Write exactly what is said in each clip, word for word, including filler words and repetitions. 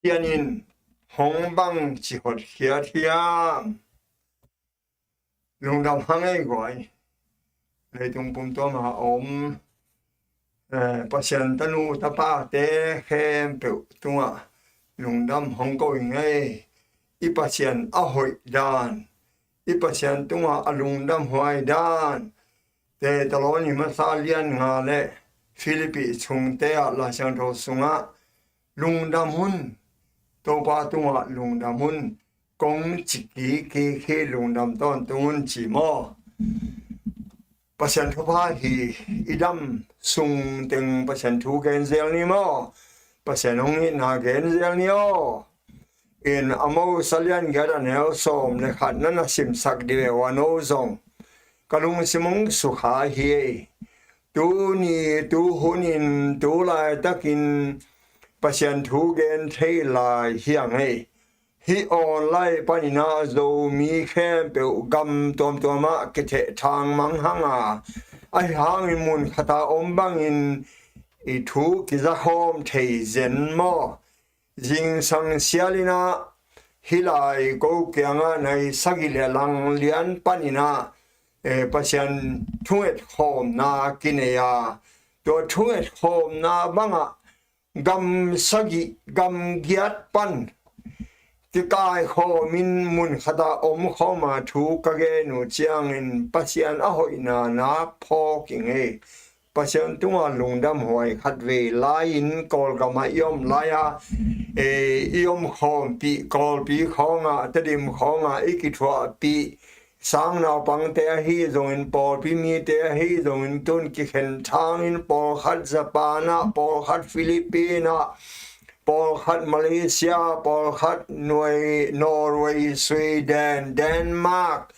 Pasian in hong bang ci hotkhiat hiam? Lungdam hang ei guai. Leitung pumtuam a om, eh, Pasian tanu tapate khempeuh tungah lungdam hong ko ing ei. I Pasian a hoih dan, i Pasian tungah a lungdam huai dan, Thesalonika masa lian nga le Philippi chungte ah Laisiangtho sungah lungdam un, Topa tungah lungdam un, kong ci kik kik hi, lungdam tawntung un ci maw? Pasian thupha hi. I dam sung teng Pasian thu gen zel ni maw? Pasian hong itna gen zel ni aw. In Amos a lian giat a neu sawm le khat na na simsak dih ve ua, no zong ka lungsim hong sukha hi ei. Tuni, tu hunin, tu laitakin Pasian thu gen thei lai hi ang ei. Hih online panin ah Zomi khempeuh gam tuamtuam ah kithehthang mang hang a, ahi hangin mun khat a om bangin i thu kizakhawm thei zen maw? Zingsang sialin ah hih lai ko kiangah nai sagih le lang lian panin ah, eh, Pasian thungetkhawmna kinei a, tua thungetkhawmna bangah gam sagih, gam giat pan kikaikhawmin mun khat a omkhawm a, thu ka gen uh ciangin Pasian a hoihna na phawk ing ei. Pasian tungah lungdam huai khat vei lai-in Kawlgam ah i om lai-a, eh, i omkhawmpih Kawlpi khawngah, Tedim khawngah i kithuahpih sang naupangte ahi zongin, pawlpi mite ahi zongin, tun kikhen thangin pawlkhat Japan ah, pawlkhat Philippines ah, pawlkhat Malaysia, pawlkhat Norway, Sweden, Denmark,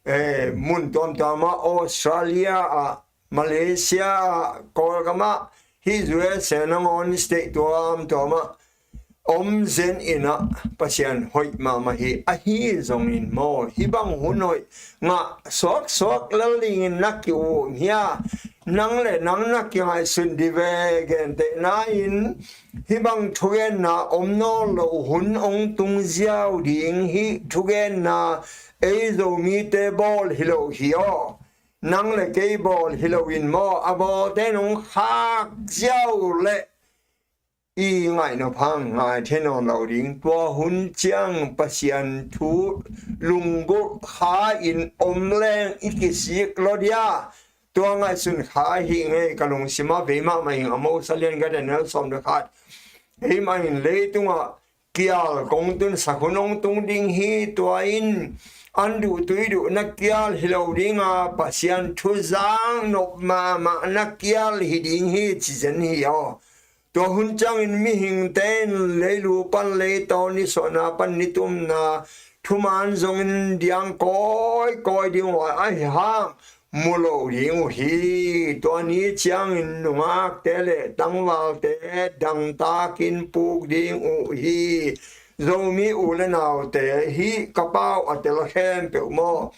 eh, mun tuamtuam ah, Australia ah, Malaysia ah, Kawlgam ah, hih U S A nangawn state tuamtuam ah om zen in ah Pasian hoih mahmah hi. Ahi zongin maw, hih bang hun hoih ngah suaksuak lel dingin na ki-um hia? Nang le nang na kingaihsun dih ve. Gentehna in hih bang thugenna om nawn loh hun hong tung ziau ding. Hih thugenna ei Zomite bawl hi lo hi aw. Nang le kei bawl hi loin maw, a bawlte'n hong khak ziau leh i ngaihna phang ngai thei nawn lo ding. Tua hun ciang Pasian thu lunggulh kha-in om leng i kisik lo dia? Tua ngaihsun kha hi ngei ka lungsim ah vei mahmah ing. Amos a lian giat a neu sawm le khat. Ei mah in leitungah kial kong tunsak hun hong tung ding hi. Tua in an duh tui duh na kial hi lo ding a, Pasian thu zak nop mahmah na kial hi ding hi, ci zen hi aw. Tua hun ciangin mihingte in leilu pan leitawn, nisuahna pan nitumna, thuman zongin diang kawikawi ding uh a, ahi hang mu lo ding uh hi. Tua ni ciangin nungakte le tangvalte dangtakin puk ding uh hi. Zomi u le naute, hih ka pau a tel khempeuh maw,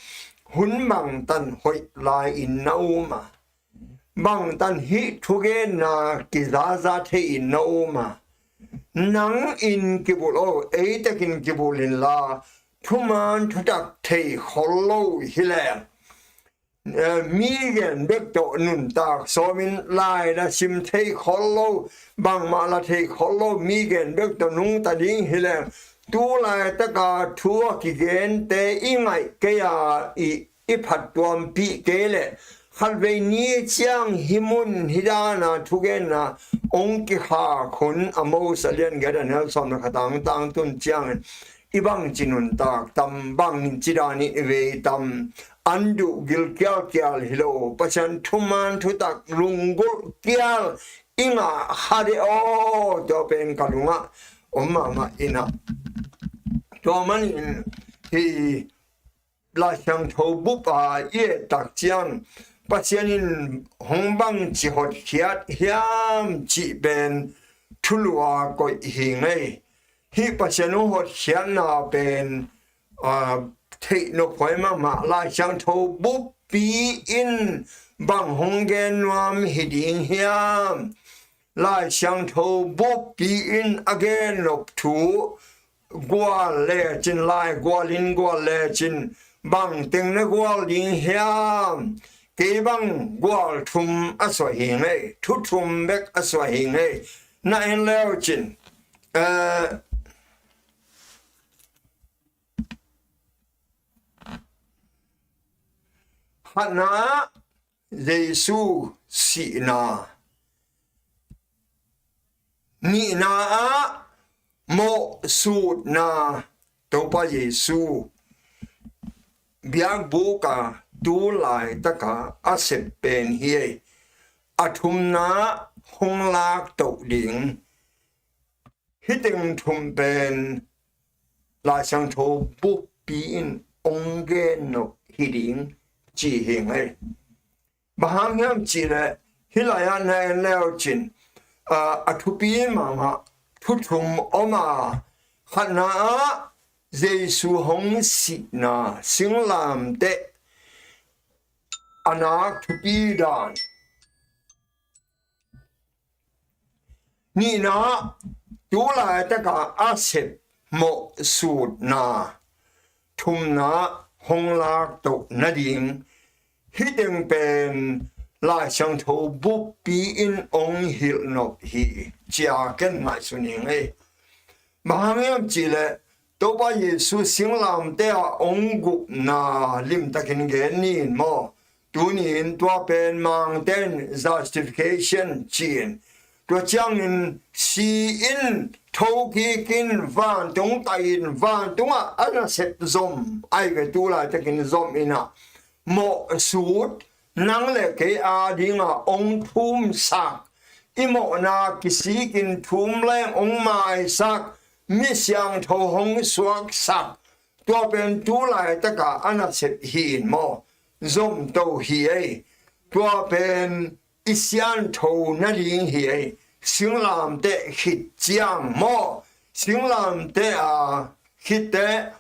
hun bangtan hoih lai-in na um a? Bangtan hih thugenna kizaza thei-in na um a? Nang in kibulh o, ei tekin kibulh inla, thuman thutak thei khol lo hi leng, eh, mi gen bek tawh nuntak sawmin lai la sim thei khol lo, bangmah la thei khol lo, mi gen bek tawh nungta ding hi leng, tu laitaka thu a kigente i ngaih kei a, i, i phattuampih kei leh, khatvei ni ciang hih mun hih dana thugenna hong kikhak hun, Amos a lian giat a neu sawm le khat a hong tangtun ciangin, i bangci nuntak tam, bangci danin i vei tam? An duh gil kialkial hi lo, Pasian thuman thutak lunggulh kial i ngah kha de aw. Tua pen ka lungah om mahmah in ah, tua manin hih Laisiangtho bup a i et tak ciang Pasian in hong bangci hotkhiat hiam cih pen thulu a koih hi ngei. Hih Pasian hong hotkhiatna pen, a, theih nop huai mahmah. Laisiangtho buppi in bang hong gen nuam hi ding hiam? Lai Siangtho buppi in a gen nop thu gual lecin, lai gual in gual lecin, bang teng na gual ding hiam? Kei bang gual thum a suah hi ngei, thu thum bek a suah hi ngei. Na en leucin, eh, khatna ah Jesu sihna, nihna ah mawhsutna, Topa Jesu biakbuk a tu laitaka a sep pen hi ei. A thumna ah hong lak toh ding. Hih teng thum pen Lai Siangtho buppi in hong gen nop hi ding ci hi ngei. Bang hang hiam cihleh hih lai-ah na en leucin, a, a thupi mahmah thu thum om a, khatna ah Jesu hong sihna, singlamteh a nak thupi dan. Nihna ah tu laitaka a sep mawhsutna, thumna ah hong lak toh nading. Hih teng pen Lai Siangtho buppi in hong hilh nop hi ci-a ken ngaihsun hi ngei. Bang hang hiam cihleh Topa Jesu singlamteh ah hong gupna limtakin gen ni in maw. Tuni in tua pen Mangte in justification ci-in, tua ciangin si-in, thokik in, vantung tai-in, vantungah a nasep zom, ahi ve tu laitakin zom in ah, mawhsut, nang le kei a dinga hong thumsak, i mawhna kisikin thum leng hong maisak, mi siangtho hong suaksak, tua pen tu laitaka a nasep hi in maw. Zomto hi ei. Tua pen i siangtho nading hi ei. Singlamteh khit ciang maw, singlamteh a khit teh,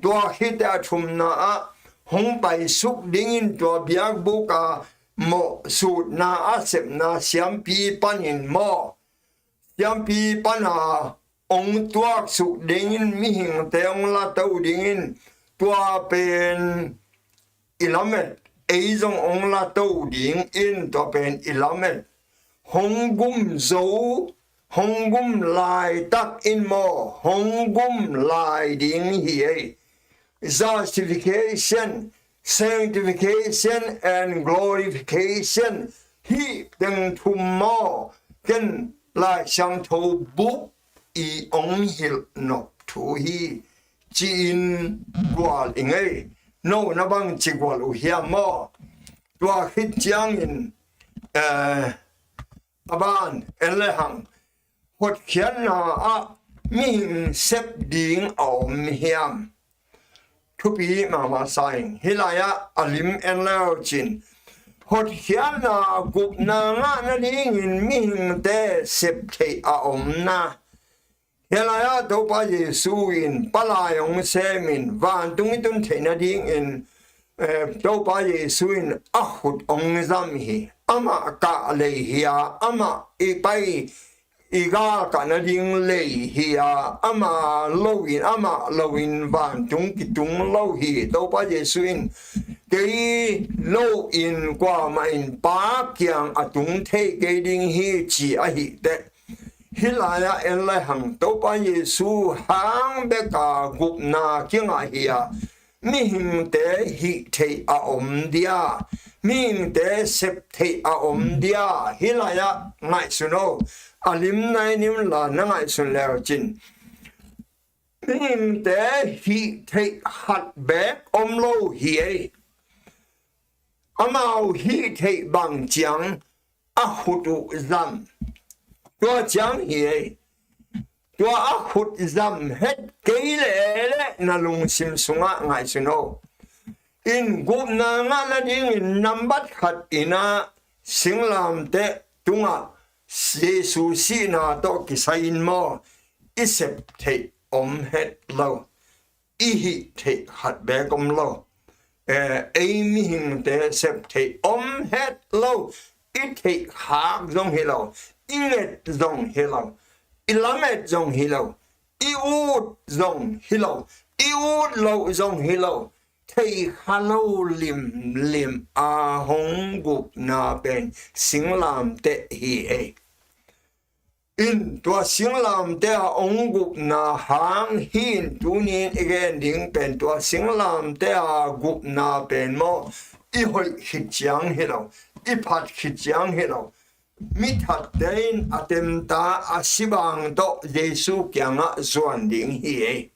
tua khit teh a thumna ah hong paisuk dingin tua biakbuk a mawhsutna a sepna siampi panin maw, siampi pana hong tuaksuk dingin, mihingte hong lato dingin, tua pen i lamet, ei zong hong lato dingin, tua pen i lamet. Hong gum zo, hong gum laitak in maw, hong gum lai ding hi ei. Justification, sanctification and glorification, hih teng thum maw, ken Lai Siangtho bup i hong hilh nop thu hi ci-in gual i ngei. No na bang ci gual uh hiam maw? Tua khit ciangin, eh, a ban en le hang, hotkhiatna ah mihing sep ding a om hiam? Thupi mahmah sa ing. Hih lai-ah a lim en leucin, hotkhiatna gupna ngah nadingin mihingte sep theih a omna. Hih lai-ah Topa Jesu in palai hong semin vantung i tun theih nadingin, eh, Topa Jesu in a khut hong zam hi. Amah kah lei hi a, amah i pai i galkah nading lei hi a, amah lo in, amah lo in vantung kitung lo hi. Topa Jesu in, kei lo in kuamah in Pa kiang a tung thei kei ding hi, ci ahi teh. Hih lai-ah en lai hang, Topa Jesu hang beka gupna kingah hi a, mihingte hih theih a om dia, mihingte sep theih a om dia, hih lai-ah ngaihsun o. A lim nai nim la na ngaihsun leucin, mihingte hih theih khat beek om lo hi ei. Amau hih theih bang ciang a khut uh zam. Tua ciang hi ei. Tua a khut zam het kei leh na lungsim sungah ngaihsun o. In gupna ngah nadingin nambat khat in ah singlamteh tungah Jesu sihna tawh kisai in maw, i sep theih om het lo. I hih theih khat beek om lo. Eh, ei mihingte sep theih om het lo. i theih khak zong hi lo, i nget zong hi lo, i lamet zong hi lo, i ut zong hi lo, i ut loh zong hi lo, theih kha lo limlim a hong gupna pen singlamteh hi ei. In tua singlamteh a hong gupna hang hi in, tuni in i gen ding pen tua singlamteh a gupna pen maw, i hoih khit ciang hi lo, i phat khit ciang hi lo. Mi thatte in a temta a sibang tawh Jesu kiangah zuan ding hi ei.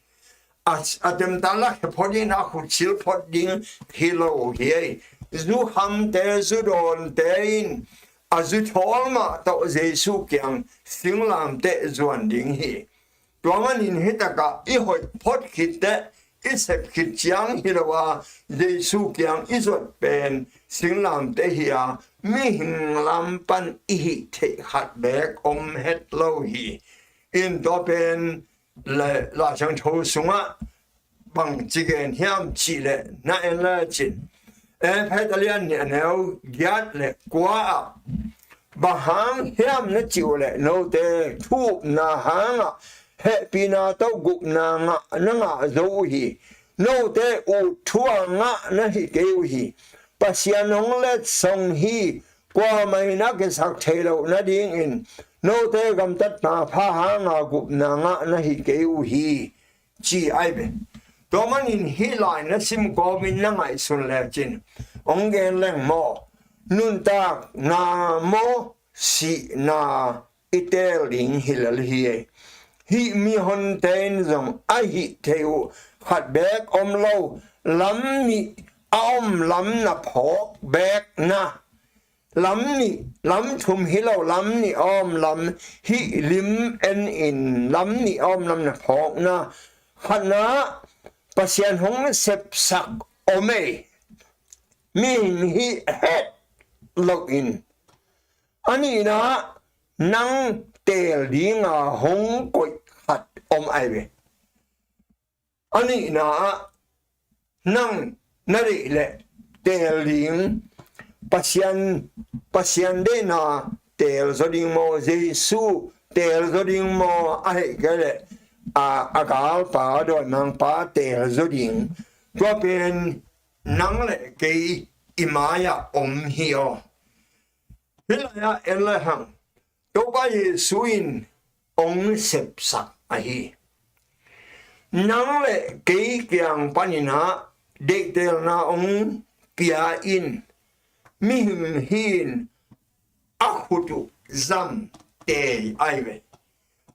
A, a temta lakhia phot in a khut sil phot ding hi lo hi ei. Zu hamte, zu dawnte in a zu thawl mah tawh Jesu kiang singlamteh zuan ding hi. Tua manin hi takah i hoih phot khit teh, i sep khit ciang hi lo a, Jesu kiang i zuat pen singlamteh hi a, mihing lam pan i hih theih khat beek om het lo hi. In tua pen le Lai Siangtho sungah bang ci gen hiam cih leh, na en le cin, Efesa lian nih a neu giat le kua ah, bang hang hiam na cih uh leh, note thu upna hangah hehpihna tawh gupna ngah na ngah zo uh hi. Note ut thu a ngah na hi kei uh hi. Pasian hong letsong hi. Kuamah in a kisak thei loh nadingin note gamtatna pha hanga gupna ngah na hi kei uh hi, ci ai ve. Tua manin hih lai na sim kawmin na ngaihsun lecin hong gen leng maw, nuntakna maw, sihna i teel ding hi lel hi ei. Hih mihonte in zong a hih theih uh khat beek om lo, lam nih a om lam na phawk beek na, lam nih, lam thum hi lo, lam nih a om lam, hih lim en in lam nih a om lam na phawk na, khatna Pasian hong sepsak om ei. Mihing hih het loin a nihna nang teel dinga hong koih khat om ai ve. A nihna ah nang na deih leh teel ding, Pasian, Pasian deihna teel zaw ding maw, Jesu teel zaw ding maw, a hei kei leh a, a galpa, dawimangpa teel zaw ding. Tua pen nang le kei i mai-ah om hi aw. Hih lai-ah en lai hang, Topa Jesu in hong sepsak ahi. Nang le kei kiang panin ah deihtelna hong pia in, mihing hi in a khut uh zam tei ai ve.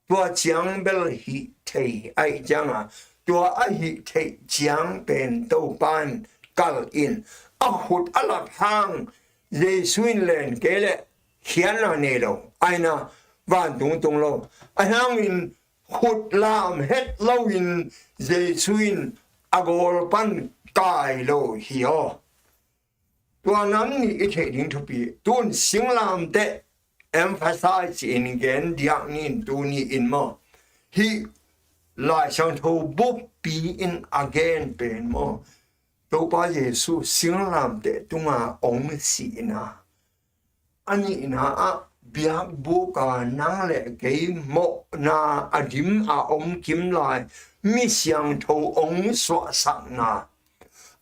Tua ciang bel hih thei ahi cianga, tua a hih theih ciang pen Topa in kal in, a khut a lap hang Jesu in len kei leh khiatna nei lo, aina vantung tung lo. Ahi hangin khut lam het loin Jesu in a gawl pan kai lo hi aw. Tua nam nih i theih ding thupi, tun singlamteh emphasize in gen diak ni in, tuni in maw, hih Lai Siangtho buppi in a gen pen maw, Topa Jesu singlamteh tunga hong sihna. A nihna ah biakbuk a nang le kei mawhna a dim a om kim lai mi siangtho hong suahsakna.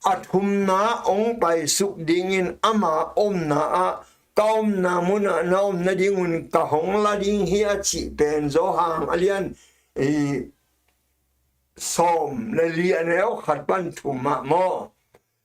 A thumna hong paisuk dingin ama omna ah, ka omna munah na om nadingun ka hong la ding hi a cih pen Johan a lian i sawm le li a neu khat pan thum ah maw,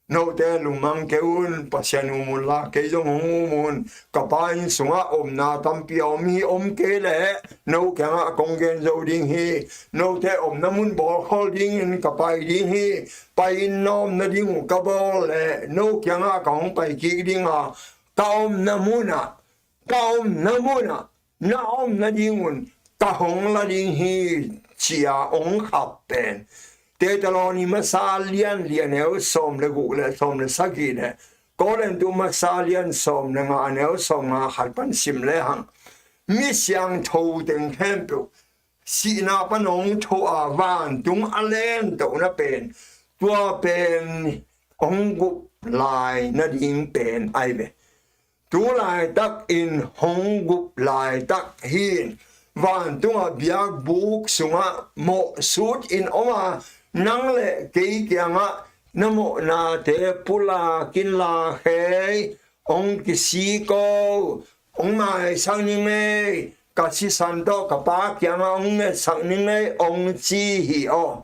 note lungmang kei un, Pasian um unla kei zong hong um un. Ka Pa inn sungah omna tampi a om hi, om kei leh no kiangah kong gen zo ding hi. Note omna mun bawlkhol dingin ka pai ding hi. Pai-in na omna ding uh ka bawl leh no kiangah ka hong pai kik ding a, ka omna munah, ka omna munah na om nadingun ka hong la ding hi, ci-a hong khap pen. Thesalonika masa lian li a neu sawm le guk le sawm le sagih le Korintu masa lian sawm le nga a neu sawm nga khat pan sim le hang, mi siangtho teng khempeuh sihna pan hong tho a vantung a len tohna pen, tua pen hong gup lai nading pen ai ve. Tu laitakin hong gup laitak hi. Vantungah biakbuk sungah mawhsut in om a, nang le kei kiangah na mawhnate pulak inla, hei, hong kisik o, hong maisak ning ei, ka sisan tawh ka Pa kiangah hong ngetsak ning ei, hong ci hi aw.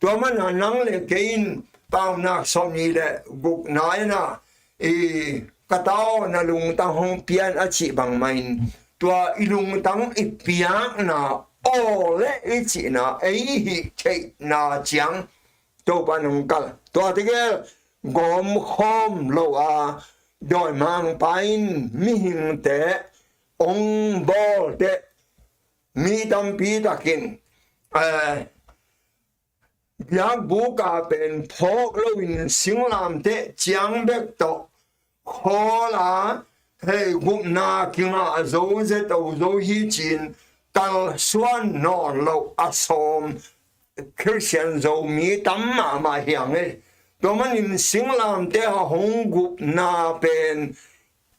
Tua mana nang le kei in Paunak sawmnih le gukna in ah, i, ka ta aw, na lungtang hong pia in, a cih bangmah in, tua i lungtang i piakna aw le i cihna, ei hih theihna ciang Topa in hong kal. Tua tegel gawmkhawm lo a, dawimangpa in mihingte hong bawl teh, mi tampi takin, eh, biakbuk a pen phawk loin singlamteh ciang bek tawh khawl a, hei, gupna kingah zo zeto zo hi ci-in kalsuan nawn loh a sawm Khristian Zomi tam mahmah hi hang ei. Tua manin singlamteh a hong gupna pen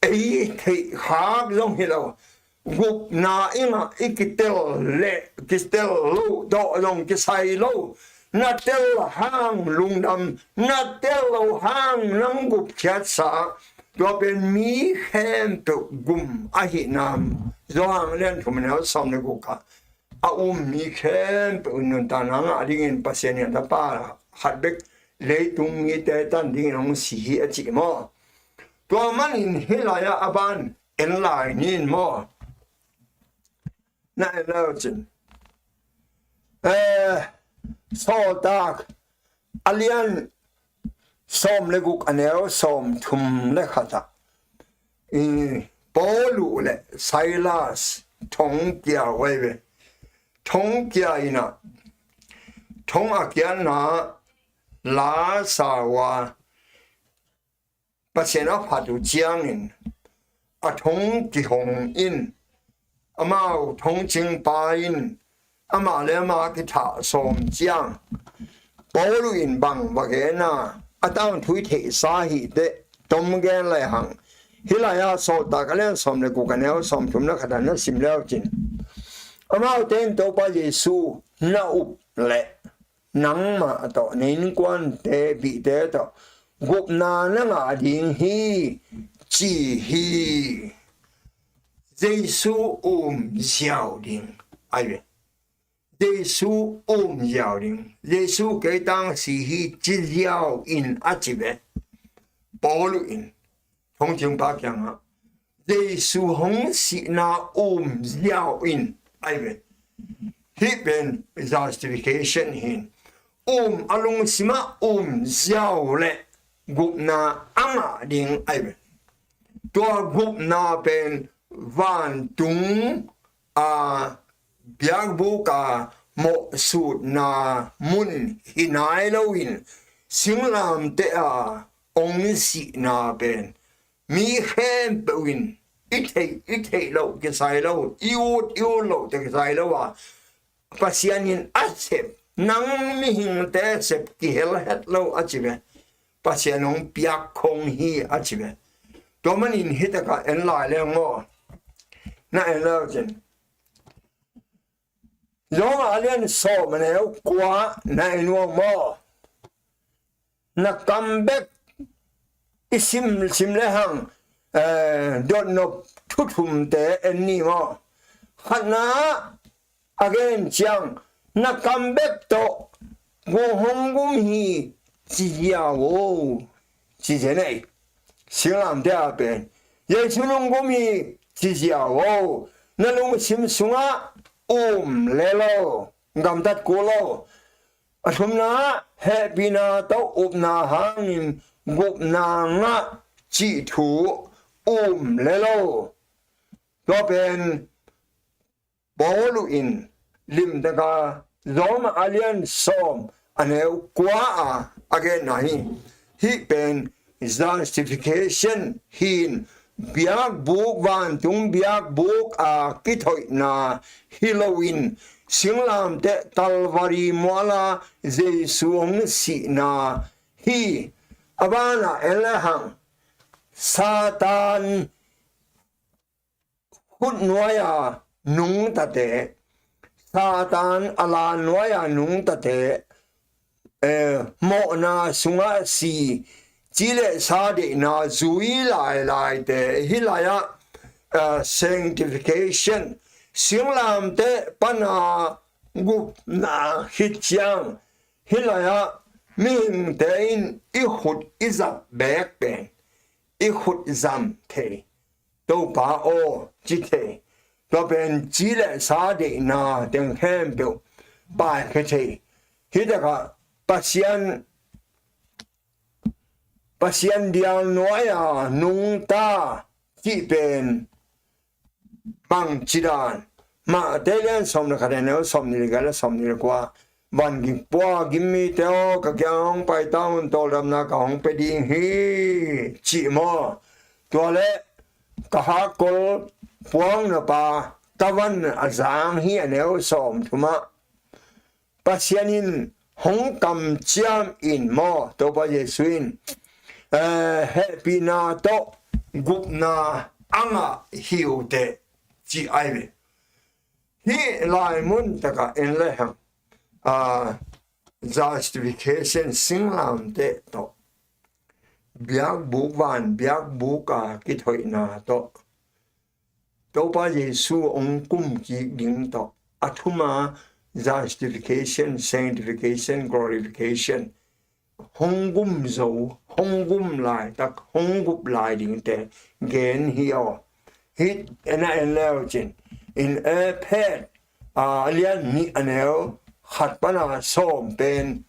ei theih khak zong hi lo. Gupna i ngah, i kitel le kitel loh tawh zong kisai lo. Na tel hang lungdam, na tel lo hang nang gupkhiatsa. Tua pen mi khempeuh gum ahihna Johan lian thum neu sawm le guk ah, a um mi khempeuh in nuntakna ngah dingin Pasian in a Tapa khat bek leitung mite tan dingin hong si hi, a ci maw. Tua manin hih lai-ah a ban en lai ni maw. Na en lai uh cin, eh, Sawltak a lian sawm le guk, a neu sawm thum le khat ah, i, Paul uh le Silas thong kia uh ahi ve. Thong kia in ah, thong a kiatna la sa uh a, Pasian a phat uh ciangin a thong kihong in, amau thongcingpa in amah le amah kithah sawm ciang, Paul in bang va gen a, a tangthu i theihsa hi teh tom gen lai hang. Hih lai-ah Sawltak a lian sawm le guk, a neu sawm thum le khat ah na sim le uh cin, amaute in Topa Jesu na up leh nangmah tawh na innkuante, pihte tawh gupna na ngah ding hi, ci hi. Jesu um ziau ding ahi ve. Jesu um ziau ding. Jesu kei tang si hi ci ziau in, a ci ve. Paul in thongcingpa kiangah Jesu hong sihna um ziau in ahi ve. Hih pen justification hi. Um, a lungsimah um ziau le gupna a ngah ding ahi ve. Tua gupna pen vantung a biakbuk a mawhsutna mun hi nai loin, singlamteh a hong sihna pen mi khempeuh in i theih, i theih loh kisai lo, i ut, i ut loh tawh kisai lo a, Pasian in a sep, nang mihingte sep kihel het lo, a ci ve. Pasian hong piak khong hi, a ci ve. Tua manin hih takah en lai leng maw. Na en lai uh cin, Rom a lian sawm, a neu kua na en uh maw. Na kam bek i sim, sim le hang, eh, dotnop thu thumte en ni maw. Khatna a gen ciang, na kam bek tawh kua hong gum hi, ci ziau o, ci zen ei. Singlamteh a pen Jesu in hong gum hi, ci ziau o. Na lungsim sungah um le lo, gamtat kul lo. A thumna ah hehpihna tawh upna hangin gupna ngah cih thu um le lo. Tua pen Paul in limtaka Rom a lian sawm, a neu kua a a genna hi. Hih pen justification hi-in, biakbuk, vantung biakbuk a kithoihna hi loin, singlamteh Calvary muala Jesu hong sihna hi. A banah en le hang, Satan khut nuai-a nungtate, Satan a lan nuai-a nungtate, eh, mawhna sungah si, ci le sa deihna zui lailaite, hih lai-ah, eh, sanctification, singlamteh pana gupna khit ciang, hih lai-ah mihingte in i khut i zap beek pen, i khut zam thei, Topa aw, ci thei, tua pen ci le sa deihna teng khempeuh paikhia thei. Hih takah Pasian, Pasian dial nuai-a nungta cih pen bangci dan? Mate lian sawm le khat, a neu sawmnih le giat le sawmnih le kua, van gik pua gim mite aw, ka kiang hong pai ta un, tawldamna ka hong pia ding hi, cih maw? Tua le ka hakkol puang napa ka van a zang hi, a neu sawmthumah Pasian in hong kamciam in maw, Topa Jesu in, eh, hehpihna tawh gupna a ngah hi uh teh, ci ai ve. Hih lai mun takah en le hang, ah, justification, singlamteh tawh biakbuk, van biakbuk a kithoihna tawh Topa Jesu hong kum kik ding tawh, a thuma justification, sanctification, glorification, hong gum zo, hong gum laitak, hong gup lai dingte gen hi aw. Hih na en leu cin, in Efesa, a, a lian nih, a neu khat pana sawm pen,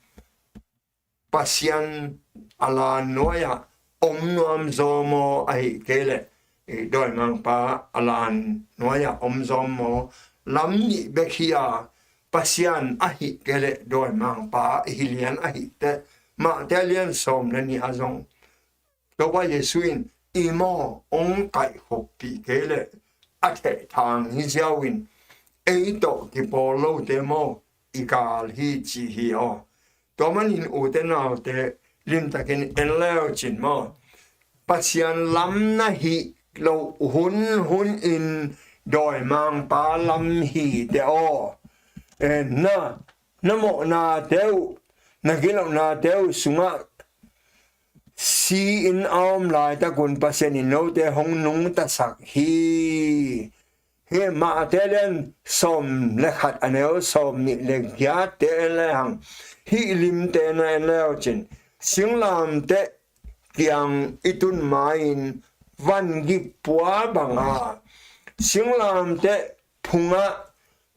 Pasian a lan nuai-ah om nuam zaw maw, ahih kei leh, eh, dawimangpa a lan nuai-ah om zaw maw? Lam nih bek hi a, Pasian ahih kei leh dawimangpa hi lian ahih teh, Mate lian sawm le nih ah zong Topa Jesu in i maw hong kaihkhoppih kei leh a thehthang hi ziau in, ei tawh kipawl lote maw i gal hi, ci hi aw. Tua manin ute naute, limtakin en leu cin maw, Pasian lam na hih loh hun hun in dawimangpa lam hi teh aw. Eh, na, na mawhnate uh, na gilo nate uh sungah si-in a om laitakun Pasian in note hong nungtasak hi. Hih Mate lian sawm le khat, a neu sawm nih le giatte en le hang, hih limte na en leu cin, singlamteh kiang i tun ma-in van gik pua banga singlamteh phungah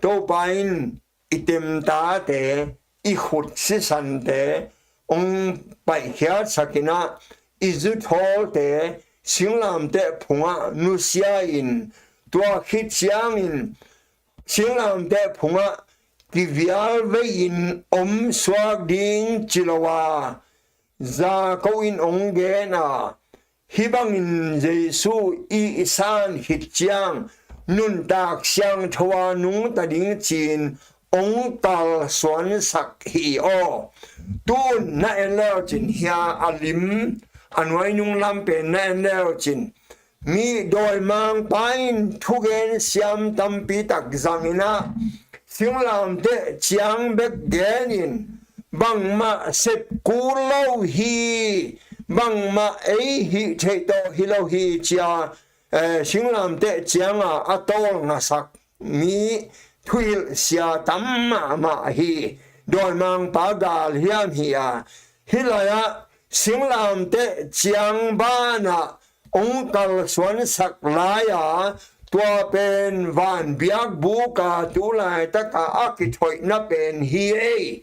Topa in i temtate, i khut sisante hong paihkhiatsak in ah, i zuthawlte singlamteh phungah nusia in, tua khit ciangin singlamteh phungah kivial vei-in om suak ding ci lo a, Jakob in hong gen a, hih bangin Jesu i san khit ciang nuntak siangtho a nungta ding ci-in hong kalsuansak hi aw. Tun na en leu cin, hia a lim, a nuainung lam pen na en leu cin, mi dawimangpa in thugen siam tampi tak zang in ah, singlamteh ciang bek gen in, bangmah sep kul lo hi, bangmah ei hih theih tawh hi lo hi, ci-a, eh, singlamteh cianga a tawlngasak mi thuhilh sia tam mahmah hi. Dawimangpa gal hiam hi a, hih lai-ah singlamteh ciang banah hong kalsuansak lai-a, tua pen van biakbuk a tu laitaka a kithoihna pen hi ei.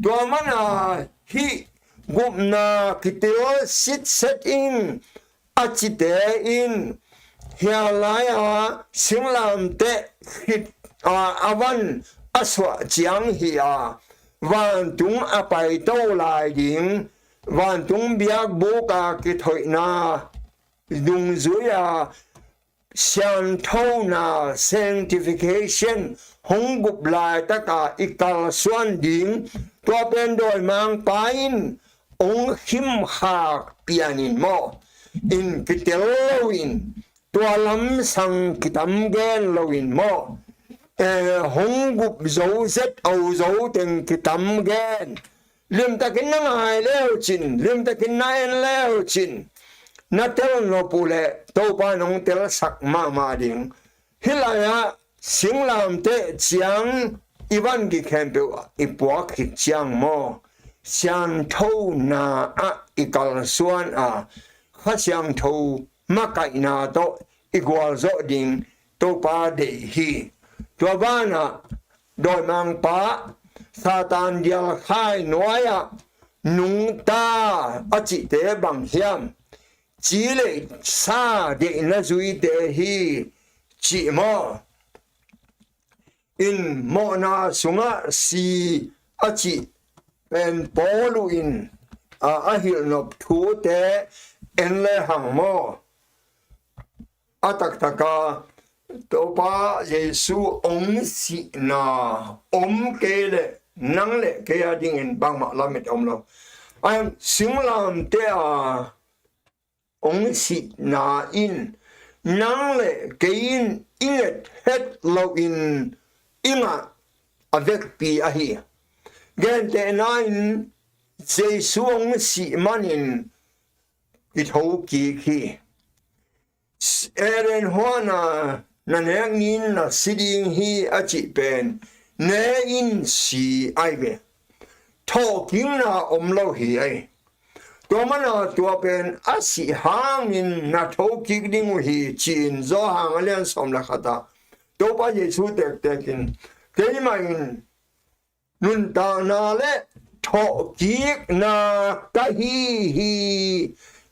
Tua mana hih gupna kitil sitset in a cite in hia lai-a singlamteh khit a, a van a suah ciang hi a, vantung a paito lai ding, vantung biakbuk a kithoihna dungzui a sianthona, sanctification, hong gup laitaka i kalsuan ding, tua pen dawimangpa in hong khimkhak pian in maw, in kitel lo in, tua lamsang kitam gen loin maw, eh, hong gup zo zet o zo teng kitam gen. Limtakin na ngai leucin, limtakin na en leucin, na tel nop uh leh Topa nong telsak mahmah ding. Hih lai-ah singlamteh ciang i van gik khempeuh i puak khit ciang maw, sianthona ah i kalsuan a, Kha Siangtho makaihna tawh i gualzawh ding Topa deih hi. Tua banah dawimangpa Satan dialkhai nuai-ah nungta a cihte bang hiam? Ci le sa deihna zuite hi cih maw? In mawhna sungah si a cih pen Paul uh in a, a hilhnop thute en le hang maw? A taktaka Topa Jesu hong sihna om kei leh nang le kei a dingin bangmah lamet om lo. A singlamteh a hong sihna in nang le kei in i nget het loin i ngah a vekpi ahi. Gentehna in Jesu hong sih manin i thokik hi. Eden huana na nek ni-in na si ding hi a cih pen ne in si ai ve. Thawhkikna om lo hi ai. Tua mana tua pen a sih hangin na thokik ding uh hi ci-in Johan a lian sawm le khat ah Topa Jesu tektekin keimah in nuntakna le thawhkikna ka hi hi.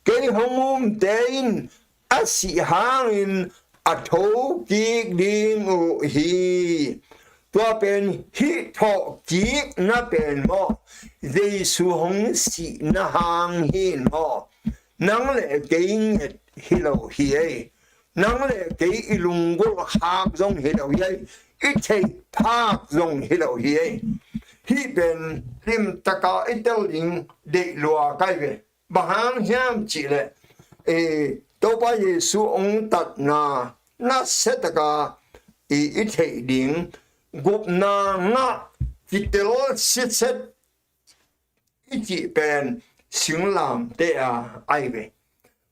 Kei hong umte in a sih hangin a thokik ding uh hi. Tua pen hih thawhkikna pen maw, Jesu hong sihna hang hi maw? Nang le kei nget hi lo hi ei. Nang le kei i lunggulh khak zong hi lo hi ei. I theih phak zong hi lo hi ei. Hih pen limtaka i tel ding deih lua kai ve. Bang hang hiam cihleh, eh, Topa Jesu hong tatna nasiataka i, i theih ding gupna ngah kitel sitset i cih pen singlamteh a ai ve.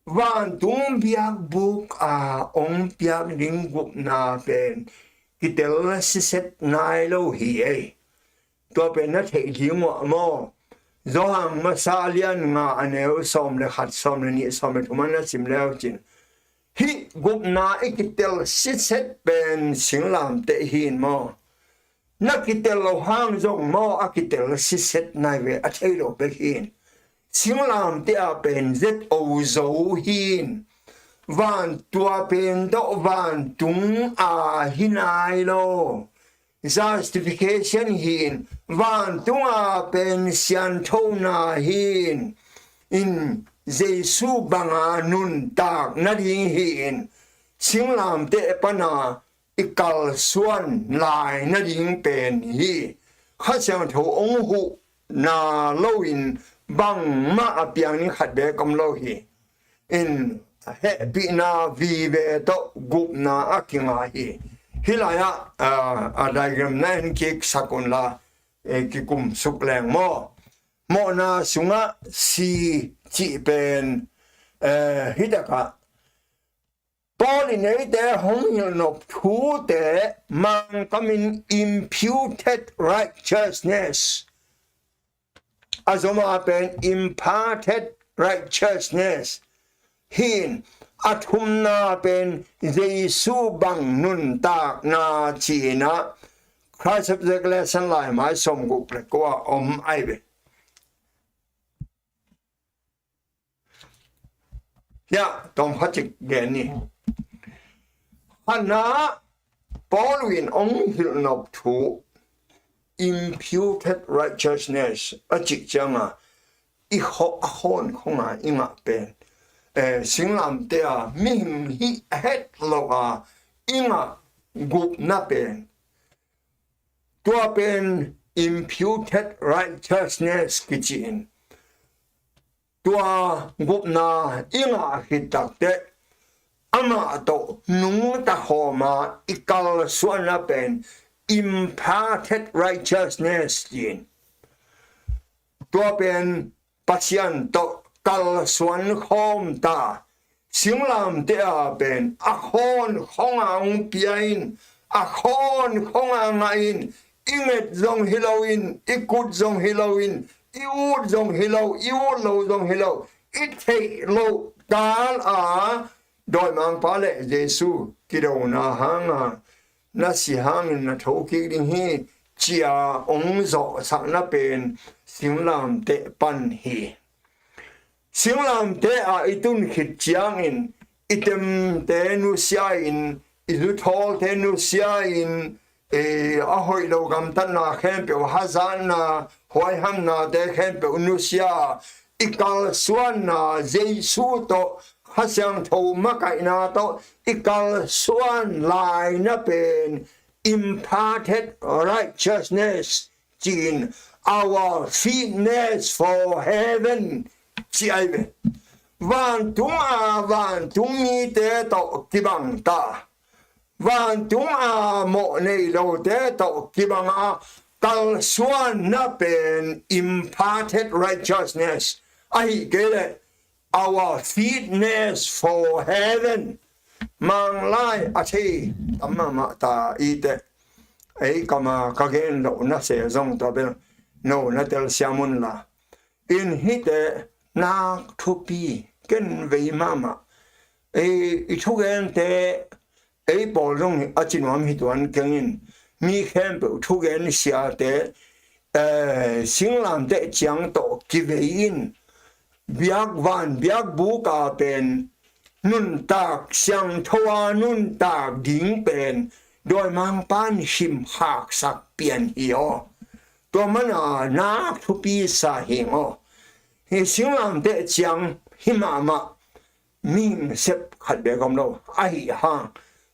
Vantung biakbuk a hong piak ding gupna pen kitel sitset nai lo hi ei. Tua pen na theih ding uh ah maw? Johan masa a lian nga a neu sawm le khat, sawm le nih, sawm le thum ah na sim leucin hih gupna i kitel sitset pen singlamteh hi in maw? Na kitel lo hang zong maw a kitel sitset nai ve, a thei lo bek hi in. Singlamteh a pen zet o zo hi in. Van tua pen tawh vantung a hi nai lo. Justification hi in, vantung a pen sianthona hi in, in Jesu banga nuntak nading hi in, singlamteh pana i kalsuan lai nading pen hi. Kha Siangtho hong huhna loin bangmah a piang ni khat bek om lo hi. In hehpihna vive tawh gupna a kinga hi. Hih lai-ah, ah, a diagram na en kik sak unla, eh, kikum suk leng maw? Mawhna sungah si cih pen, eh, hih takah Paul in eite hong hilhnop thute Mangkamin imputed righteousness, a zoma pen imparted righteousness hi in, a thumna pen Jesu bang nuntakna ci-in ah Christ Object Lesson lai mai sawmguk le kua om ai ve. Hiah tawm khat cik gen ni. Khatna Paul in hong hilhnop thu imputed righteousness a cih cianga i khawh a khawn khonga i ngah pen, eh, singlamteh a mihing hih a het lo a i ngah gupna pen tua pen imputed righteousness kici in. Tua gupna i ngah khit takteh amah tawh nungta khawm a i kalsuanna pen imparted righteousness ci-in. Tua pen Pasian tawh kalsuan khawm ta. Singlamteh a pen a khawn khawng a hong pia in, a khawn khawng a ngah in, i nget zong hi lo in, i kut zong hi lo in, i ut zong hi lo, i ut lo zong hi lo, i theih loh kal a dawimangpa le Jesu kidona hanga na si hangin na thokik ding hi, ci-a hong zawhsakna pen singlamteh pan hi. Singlamteh a i tun khit ciangin i temte nusia in, i zuthawlte nusia in, eh, a hoih lo gamtatna khempeuh, hazatna, huaihamnate khempeuh nusia, i kalsuanna Jesu tawh Kha Siangtho makaihna tawh i kalsuan laina pen imparted righteousness ci-in, our fitness for heaven ci ai ve. Vantung a vantung mite tawh kibang ta, vantung a mawh nei lote tawh kibang a kalsuanna pen imparted righteousness ahi kei leh our fitness for heaven. Manglai a thei tam mahmah ta i teh, ei kam a ka gen loh na se zong tua bel no na telsiam unla. In hi teh nak thupi ken vei mahmah. Ei i thugente ei pawl zong a ci nuam hi tuan keng in, mi khempeuh thugen siate, eh, singlamteh ciang tawh kivei in, biakvan biakbuk a pen nuntak siangtho a nuntak ding pen dawimangpa in himkhaksak pian hi aw. Tua mana nak thupi sa hing aw. Hi singlamteh ciang hi mahmah mihing sep khat bek om lo ahi hang,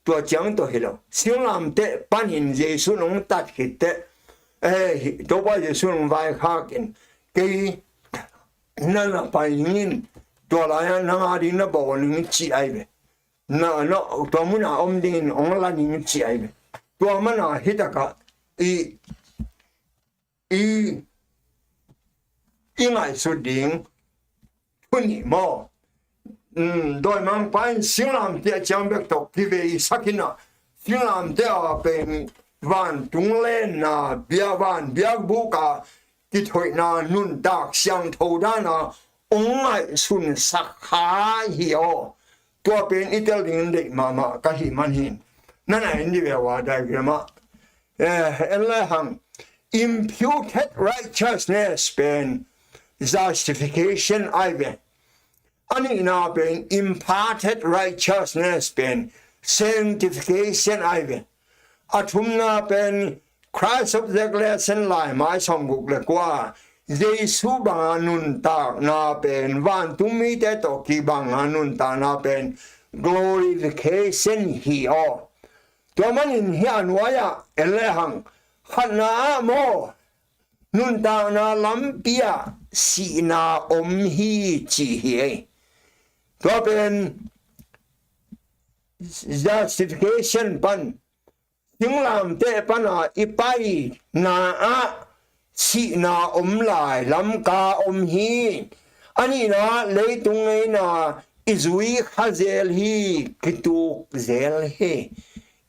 tua ciang tawh hi lo. Singlamteh panin Jesu nong tat khit teh, eh, hi, Topa Jesu nong vaikhak in, kei na na pai ning in, tua lai-ah nang a ding na bawl ning ci ai ve. Na, na, tua mun a om ding in ong la ning ci ai ve. Tua mana hi takah i, i, i ngaihsut ding thu nih maw? Um, dawimangpa in singlamteh ciang bek tawh kiveisak in ah, singlamteh a pen vantung lenna, biakvan biakbuk a kithoihna nuntak siangtho dan a ong ngaihsunsak kha hi aw. Tua pen i tel ding deih mahmah ka hih man hin, na na en dih ve ua diagram ah. Eh, en le hang, imputed righteousness pen justification ai ve. A nihna pen imparted righteousness pen sanctification ai ve. A thumna pen Christ Object Lesson laimai sawmguk le kua, Jesu banga nuntakna pen, vantung mite tawh kibanga nuntakna pen glorification hi aw. Tua manin hih a nuai-ah en le hang, khatna ah maw, nuntakna lampi ah sihna om hi ci hi ei. Tua pen justification pan, singlamteh pana i paina ah sihna om lai, lamka om hi. A nihna leitung ngeina i zui kha zel hi, kituk zel hi.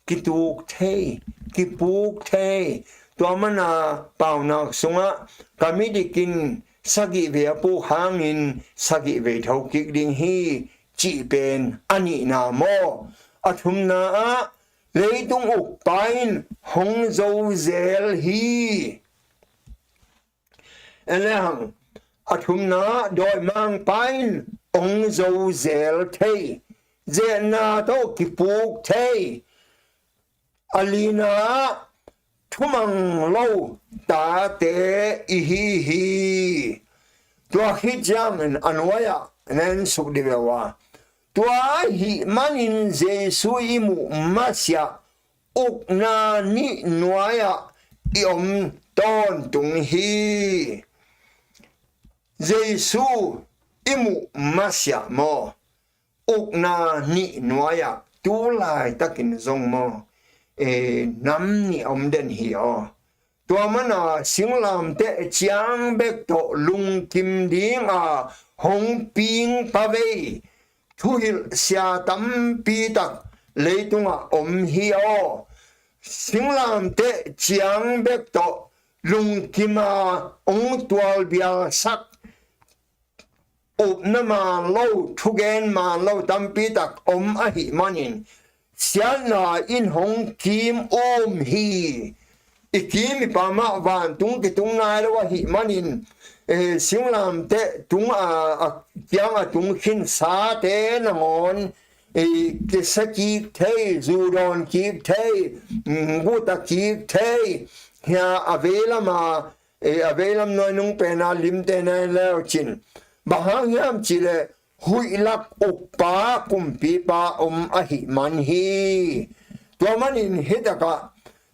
Kituk thei, kipuk thei. Tua mana paunak sungah ka midik in sagih vei a puk hangin sagih vei thokik ding hi, cih pen a nihna maw? A thumna ah leitung ukpa in hong zo zel hi. En le hang, a thumna ah dawimangpa in hong zo zel thei, zehna tawh kipuk thei. A lina ah thumang lo tate i hi hi. Tua khit ciangin a nuai-ah na en suk dih ve ua. Tua ahih manin Jesu i muh masiah ukna nih nuai-ah i om tawntung hi. Jesu i muh masiah maw? ukna nih nuai-ah tu laitakin zong maw, e, nam nih om den hi aw. Tua mana singlamteh ciang bek tawh lungkim dinga hong ping pavei thuhilh sia tampi tak leitungah om hi aw. Singlamteh ciang bek tawh lungkima hong tualbialsak upna man lo, thugen man lo tampi tak om ahih manin siatna in hong kim um hi. I kim i pamah vantung kitung nai lo ahih manin, eh, singlamteh tung a, a kiang a tung khinsate nangawn, eh, kisa kik thei, zu dawn kik thei, mm, guta kik thei, hia a vei lama, eh, a vei lam nuai nung pena limte nai leu cin. Bang hang hiam cihleh huih lak ukpa kumpipa om ahih man hi. Tua manin hitakah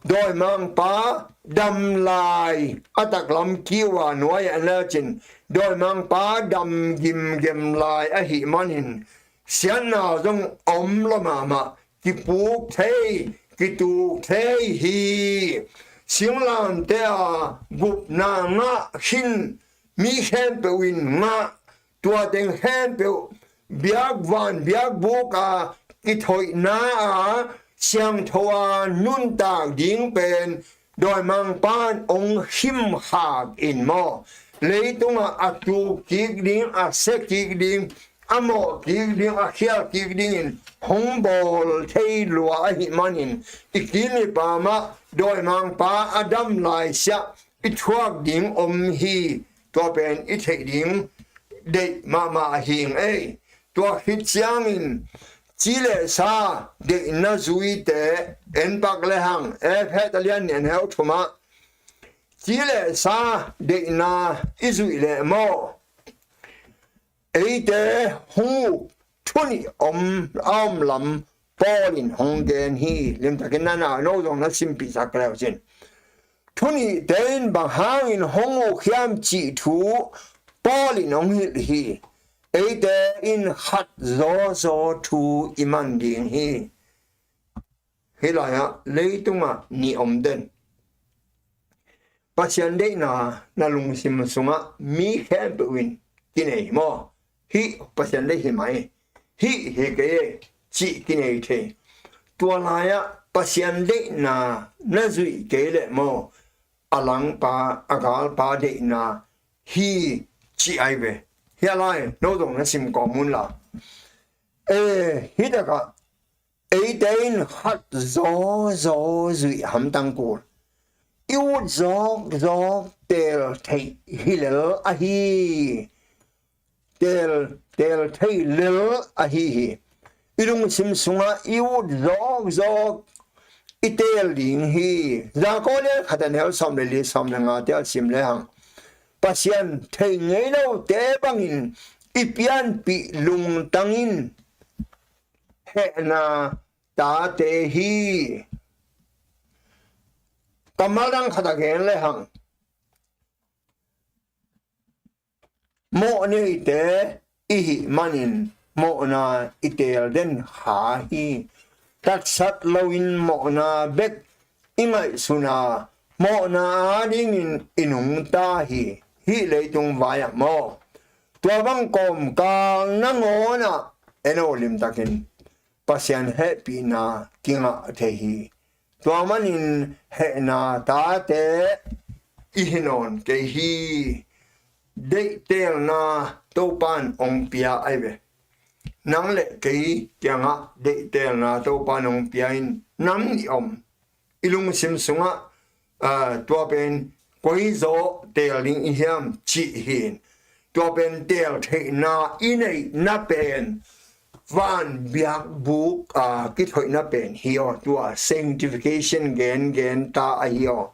dawimangpa dam lai a taklam kiu a nuai a leu cin dawimangpa dam gimgem lai ahih manin siatna zong om lo mahmah, kipuk thei, kituk thei hi. Singlamteh a gupna ngah khin mi khempeuh in ngah, tua teng khempeuh biakvan biakbuk a kithoihna a siangtho a nuntak ding pen dawimangpa in hong khimkhak in maw, leitungah a tuk kik ding, a se kik ding, a mawh kik ding, a khial kik dingin hong bawl thei lua ahih manin i kim i pamah dawimangpa a dam lai siah i thuak ding om hi. Tua pen i theih ding deih mahmah ahing ei. Tua khit ciangin ci le sa deihna zuite en pak le hang, Efesa lian nih a neu thumah ci le sa deihna i zuih leh maw, eite hong uk thu nih om, a om lam Paul in hong gen hi. Limtakin na na no zong na simpihsak leu cin. Thu nihte in bang hangin hong uk hiam cih thu Paul in hong hilh hi. Eite in khat zawzaw thu i man ding hi. Hih lai-ah leitungah nih om den. Pasian deihna na lungsim sungah mi khempeuh in kinei maw? Hih Pasian deih hi mai, hih hi kei e cih kinei thei. Tua lai-ah Pasian deihna na zuih kei leh maw, a langpa, a galpa deihna hi cih ai ve. Hih a lai no zong na sim kawm un la. E, hih takah eite in khat zawzaw zuih hamtang kul. I ut zawkzawk teel theih hi lel ahi. Teel, teel thei lel ahi hi. I lungsim sungah i ut zawkzawk i teel ding hi. Jakob lian khat a neu sawm le li, sawm le nga te a sim le hang. Pasian thei ngei lote bangin i pianpih lungtang in hehna tate hi. Kammal dang khat a gen le hang. Mawh neite i hih manin mawhna i teel den kha hi. Tatsat loin mawhna bek i ngaihsun a, mawhna adingin i nungta hi. Hih leitung vai-ah maw, tua bang kawmkal nangawnah en aw, limtakin Pasian hehpihna kingah thei hi. Tua manin hehna tate i hi nawn kei hi. Deihtelna Topan hong pia ai ve. Nang le kei kiangah deihtelna Topan hong pia in nam nih om. I lungsim sungah, ah, tua pen koi zaw teel ding i hiam cih hi in. Tua pen teel theihna i neihna pen van biakbuk, ah, kithoihna pen hi aw. Tua sanctification gen gen ta ahi aw.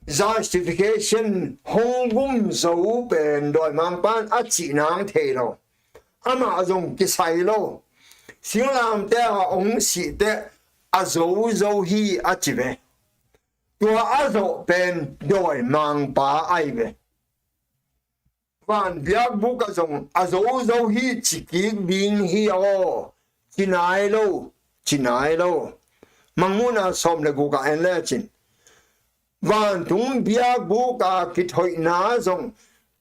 Justification hong gum zo pen dawimangpan a cih nang thei lo. Amah zong kisai lo. Singlamteh a hong sih teh a zo zo hi a ci ve. Tua a zawh pen dawimangpa ai ve. Van biakbuk ah zong a zozo hi ci kik ding hi aw. Ci nai lo, ci nai lo. Mangmuhna sawm le guk ah en lecin, vantung biakbuk a kithoihna zong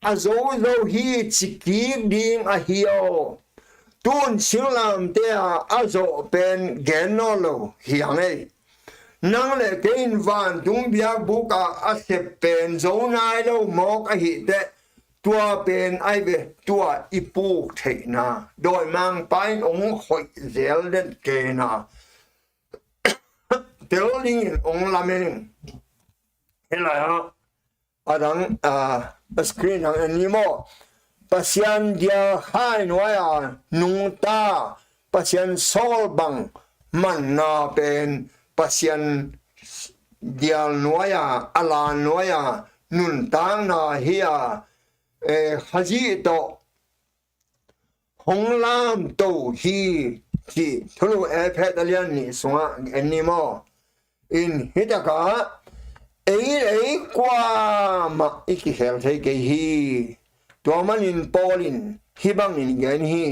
a zozo hi ci kik ding ahi aw. Tun singlamteh a zawh pen gen nawn lo hi hang ei. Nang le kei in vantung biakbuk a a sep pen zo nai lo mawk ahih teh, tua pen ai ve, tua i puk theihna dawimangpa in hong hoih zel den kei na, tel dingin hong lamen ing. Hi lai ah a dang, a screen dang en ni maw? Pasian dial khai nuai a nungta, Pasian sawl bang manna pen Pasian dial nuai a, a lan nuai a nuntakna hi a, eh, Khazih tawh hong lamto hi, cih thulu Efesa lian nih sungah en ni maw? In hi takah ei, ei kuamah i kikhel thei kei hi. Tua manin Paul in hih bangin gen hi.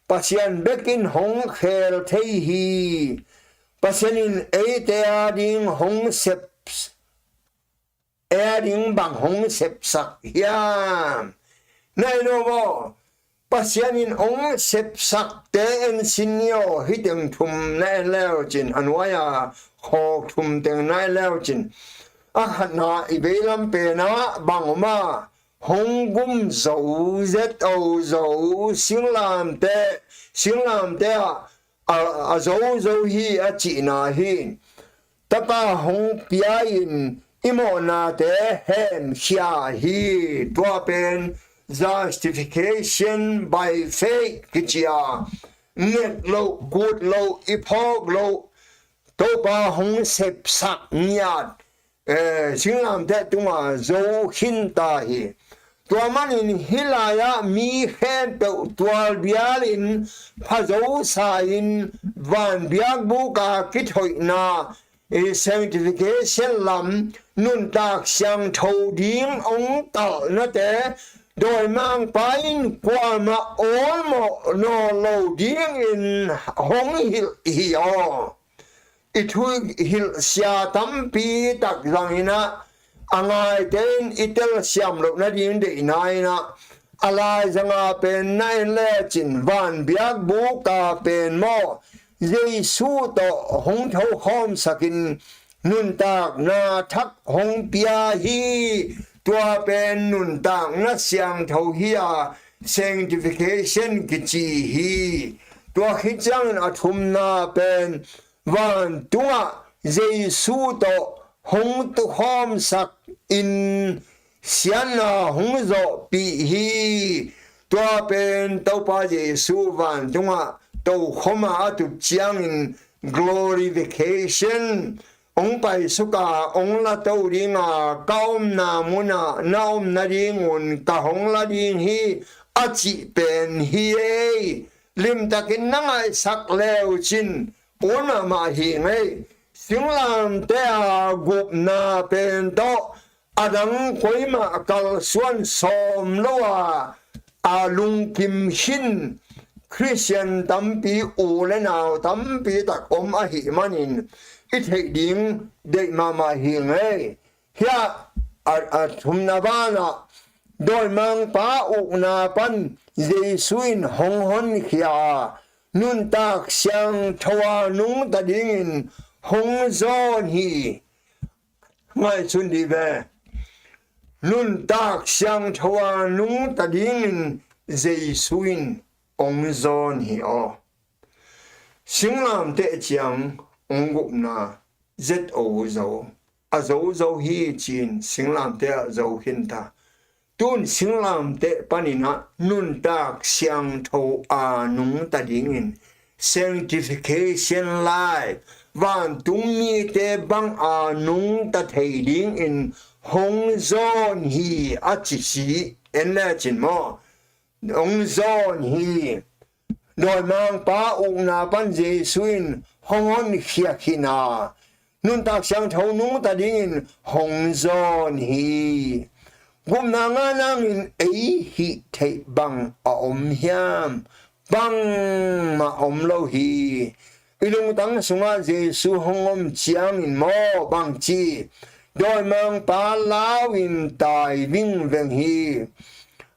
Pasian bek in hong khel thei hi. Pasian in eite ading hong sep, ei ading bang hong sepsak hiam? Na en aw maw? Pasian in hong sepsakte en sin ni aw. Hih teng thum na en lecin, a nuai a khawk thum teng na en lecin, a khatna i veilam pen ah bang om a? Hong gum zo, Z O zo, singlamteh, singlamteh ah a, a zozo hi a cihna hi. Tapa hong pia-in i mawhnate hemkhia hi. Tua pen justification by faith kici a, nget loh, gut loh, i phawk loh, Topa hong sepsak ngiat, eh, singlamteh tungah zo khinta hi. Tua manin hih lai-ah mi khempeuh tualbialin phazosa-in vanbiakbuk a kithoihna, eh, sanctification lam, nuntak siangtho ding hong talhnate dawimangpa in kuamah awlmawh nawn lo dingin hong hilh hi aw. I thuhilhsia tampi tak zangin ah, a ngaite in i telsiam loh nading deihna in ah, a laizanga pen na en lecin vanbiakbuk a pen maw, Jesu tawh hong thokhawmsakin nuntakna thak hong pia hi. Tua pen nuntakna siangtho hi a, sanctification kici hi. Tua khit ciangin a thumna pen vantungah Jesu tawh hong tukhawmsak in siatna hong zawhpih hi. Tua pen Topa Jesu vantungah tokhoma a tup ciangin glorification, hong paisuk a hong lato ding a, ka omna munah na om nadingun ka hong la ding hi, a cih pen hi ei. Limtakin na ngaihsak leucin, un mahmah hi ngei. Singlamteh a gupna pen tawh a dang koimah kalsuan sawm lo a, a lungkim khin Khristian tampi, u le nau tampi tak om ahih manin i theih ding deih mahmah hi ngei. Hiah a, a thumna banah dawimangpa ukna pan Jesu in hong honkhia a, nuntak siangtho a nungta dingin hong zawn hi. Ngaihsun dih ve. Nuntak siangtho a nungta dingin Jesu in hong zawn hi aw. Singlamteh ciang hong gupna, Z O zo, a zozo hi ci-in singlamteh ah zo khinta. Tun singlamteh panin ah nuntak siangtho a nungta dingin sanctification life, vantung mite bang a nungta thei dingin hong zawn hi a ci si en lecin maw? Hong zawn hi. Dawimangpa ukna pan Jesu in hong honkhia khin a, nuntak siangtho nungta dingin hong zawn hi. Gupna ngah nangin ei hih theih bang a om hiam? Bangmah om lo hi. I lungtang sungah Jesu hong om ciangin maw bangci, dawimangpa lau-in tai vingveng hi.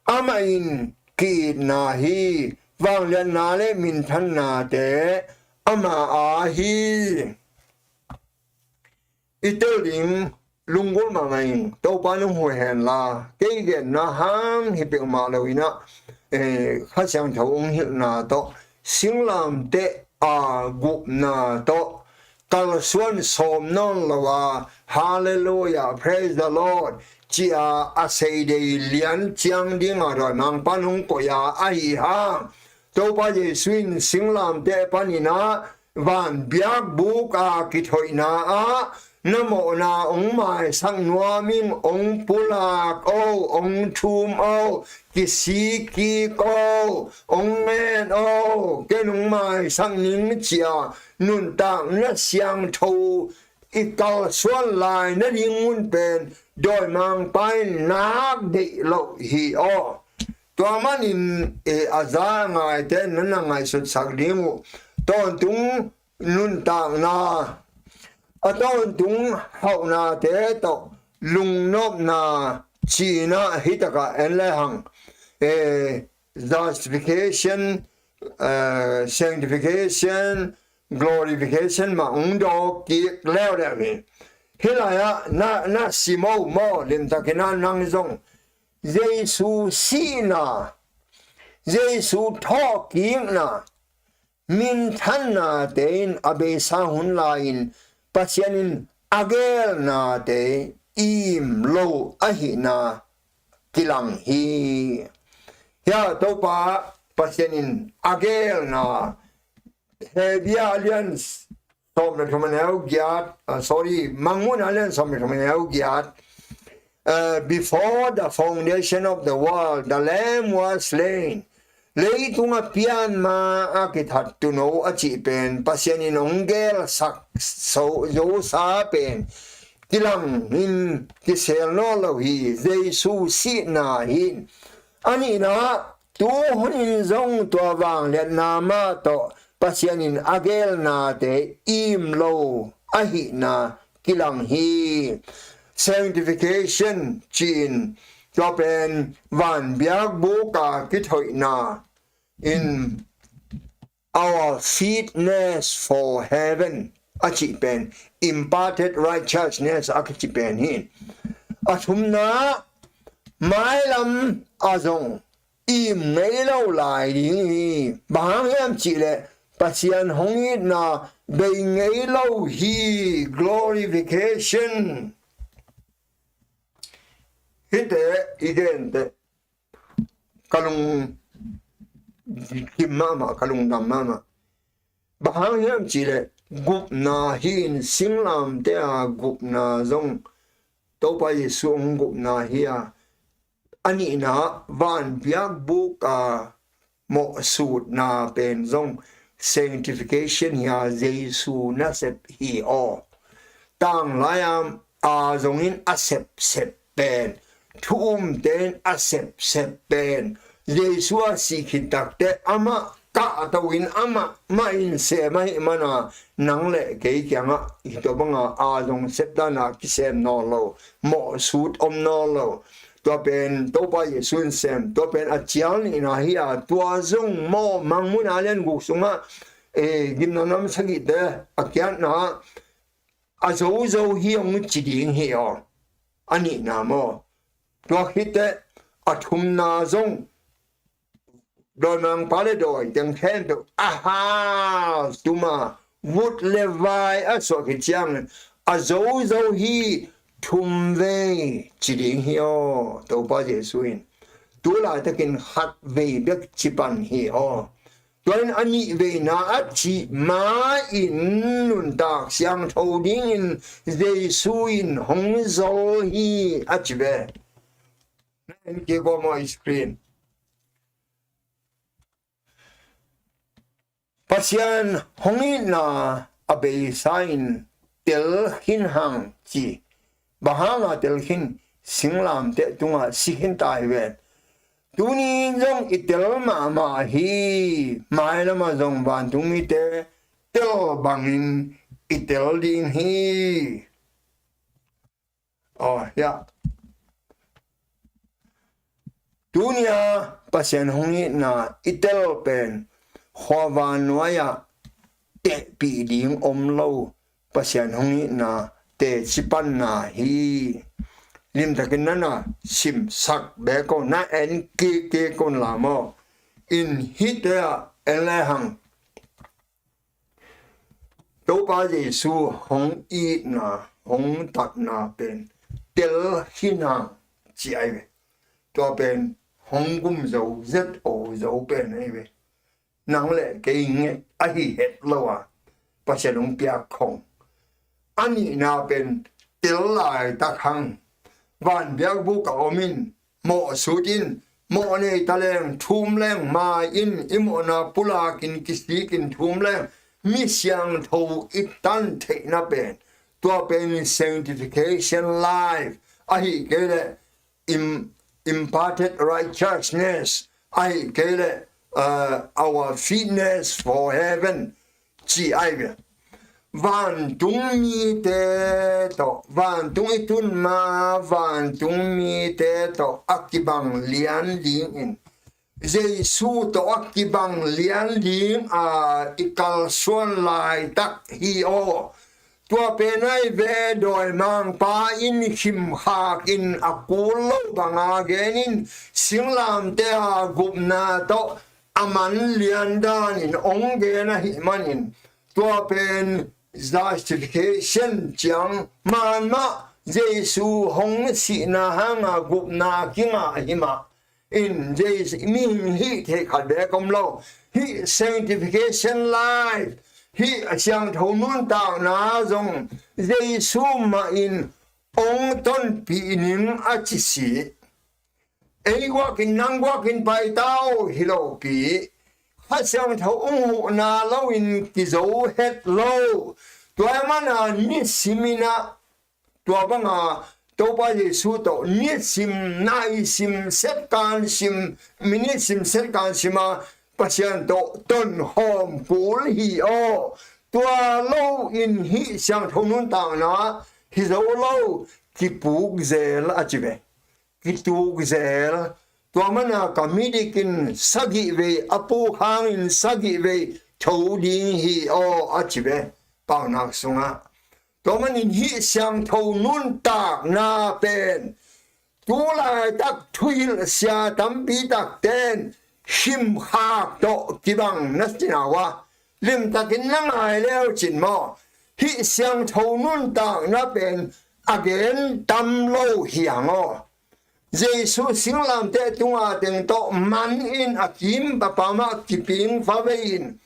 Amah in ki-itna hi. Vangliatna le minthannate ama aa hi. I tel ding lunggulh mahmah ing. Topa nong huh hen la, kei genna hang hi peuhmah lo-in ah, eh, Kha Siangtho hong hilhna tawh, singlamteh a gupna tawh, kalsuan sawm nawn lo a, Hallelujah, praise the Lord, ci-a a seidei lian ciang dinga dawimangpa nong koih a, ahi hang Topa Jesu in singlamteh panin ah van biakbuk a kithoihna ah na mawhna hong maisak nuam ing. Hong pulak o, hong thum o, kisik kik o, hong ngen o, ken hong maisak ning ci-a nuntakna siangtho i kalsuan lai nading mun pen dawimangpa in nak deih loh hi aw. Tua manin, eh, a za a ngaite na na ngaihsutsak ding uh tawntung nuntakna, a tawntung hauhnate tawh lungnopna ci-in ah hih takah en le hang, eh, justification, eh, sanctification, glorification mah hong dawk kik leuleu hi. Hih lai-ah na, na sim o maw, limtakin ah nang zong Jesu sihna, Jesu thawhkikna, minthannate in a beisa hun lai-in Pasian in a geelnate im lo ahihna kilang hi. Hia Topa Pasian in a geelna, Hebru a lian sawm le thum a neu giat, ah, sorry, Mangmuhna a lian sawm le thum a neu giat, uh, before the foundation of the world, the Lamb was slain. Leitung a pian ma a kithat tuuno a cih pen Pasian in hong geelsak zo, zosa pen kilang in kisel nawn lo hi. Jesu sihna hi. A nihna, tu hunin zong tua vangliatna mah tawh Pasian in a geelnate im lo ahihna kilang hi. Sanctification ci-in tua pen van biakbuk a kithoihna in our fitness for heaven a cih pen, imparted righteousness a kici pen hi. A thumna, mailam a zong im ngei lo lai ding hi. Bang hang hiam cihleh Pasian hong itna bei ngei lo hi, glorification. Hihte i gente ka lung kim mahmah, ka lungdam mahmah. Bang hang hiam cihleh gupna hi in, singlamteh a gupna zong Topa Jesu hong gupna hi a, a nihna van biakbuk a mawhsutna pen zong sanctification hi a, Jesu nasep hi aw. Tanglai a, a zongin a sepsep pen, thu umte in a sepsep pen, Jesu a sih khit takteh amah kahto in amah mah in sem ahih mana nang le kei kiangah hih tua banga a zong sep dana kisem nawn lo, mawhsut om nawn lo. Tua pen Topa Jesu in sem, tua pen a cial nihna hi a, tua zong maw Mangmuhna a lian guk sungah, eh, gimna nam sagihte a kiatna a zozo hi hong ci ding hi aw. A nihna maw. Tua khit teh a thumna zong dawimangpa le dawi teng khempeuh a hal tuma vut le vai a suah khit ciangin a zozo hi, thumvei ci ding hi aw, Topa Jesu in. Tu laitakin khatvei bek ci pan hi aw. Tua in a nihveina a cih ma-in nuntak siangtho dingin Jesu in hong zol hi a ci ve. Na en kik aw maw screen. Pasian hong itna a beisa in tel khin hang ci. Bang hanga tel khin? singlamteh tungah si khin ta hi ven. Tuni in zong i tel mahmah hi. Mailamah zong vantungmite tel bangin i tel ding hi. Aw, ya. Tunia Pasian hong itna i tel pen khuavan nuai-ah tehpih ding om lo, Pasian hong itna teci panna hi. Limtakin nana simsak bek un, na en kikkik un la maw. In hihte ah en lehang, Topa Jesu hong itna, hong tatna pen tel hi hang ci ai ve. Tua pen hong gum zo, Z O zo pen ai ve. Nang le kei nget ahi het lo a, Pasian hong piak khong. A nihna pen tel laitak hang, van biakbuk a om in, mawh sut in, mawh nei ta leng thum leng, mai in, i mawhna pulak in, kisik in thum leng, mi siangtho i tan theihna pen, tua pen sanctification life, ahih kei leh im-, imparted righteousness, ahih kei leh, uh, our fitness for heaven, ci ai ve. Vantung mite tawh, vantung i tun ma, vantung mite tawh a kibang lian dingin, Jesu tawh a kibang lian ding a i kalsuan laitak hi aw. Tua pen ai ve, dawimangpa in khimkhak in a kul lo banga gen in, singlamte a gupna tawh a man lian danin ong gen ahih manin, tua pen justification ciang man mah, Jesu hong sihna hanga gupna kingah hi mah. In Jesu, mihing hih theih khat bek om lo. Hih sanctification life, hih a siangtho nuntakna zong Jesu mah in ong tonpih ning a ci si. Ei guakin nang guakin paita uh hi lopi, Kha Siangtho ung huhna loin kizo het lo. Tua mana nisimin ah, tua banga Topa Jesu tawh nisim, naisim, setkan sim, minit sim, setkan sima Pasian tawh tonhawm kul hi aw. Tua loin hih siangtho nuntakna hi zo lo, kipuk zel a ci ve. Kituk zel. Tua mana ka midik in sagih vei a puk hangin sagih vei tho ding hi aw a ci ve. Paunak sungah. Tua manin hih siangtho nuntakna pen tulaitak thuhilhsia tampi takten khimkhak tawh kibang na cina uh a, limtakin na ngai leu cin maw? Hih siangtho nuntakna pen a gen tam lo hi hang aw. Jesu singlamteh tunga teng tawh man in a kim a pamah kiping fa vei in,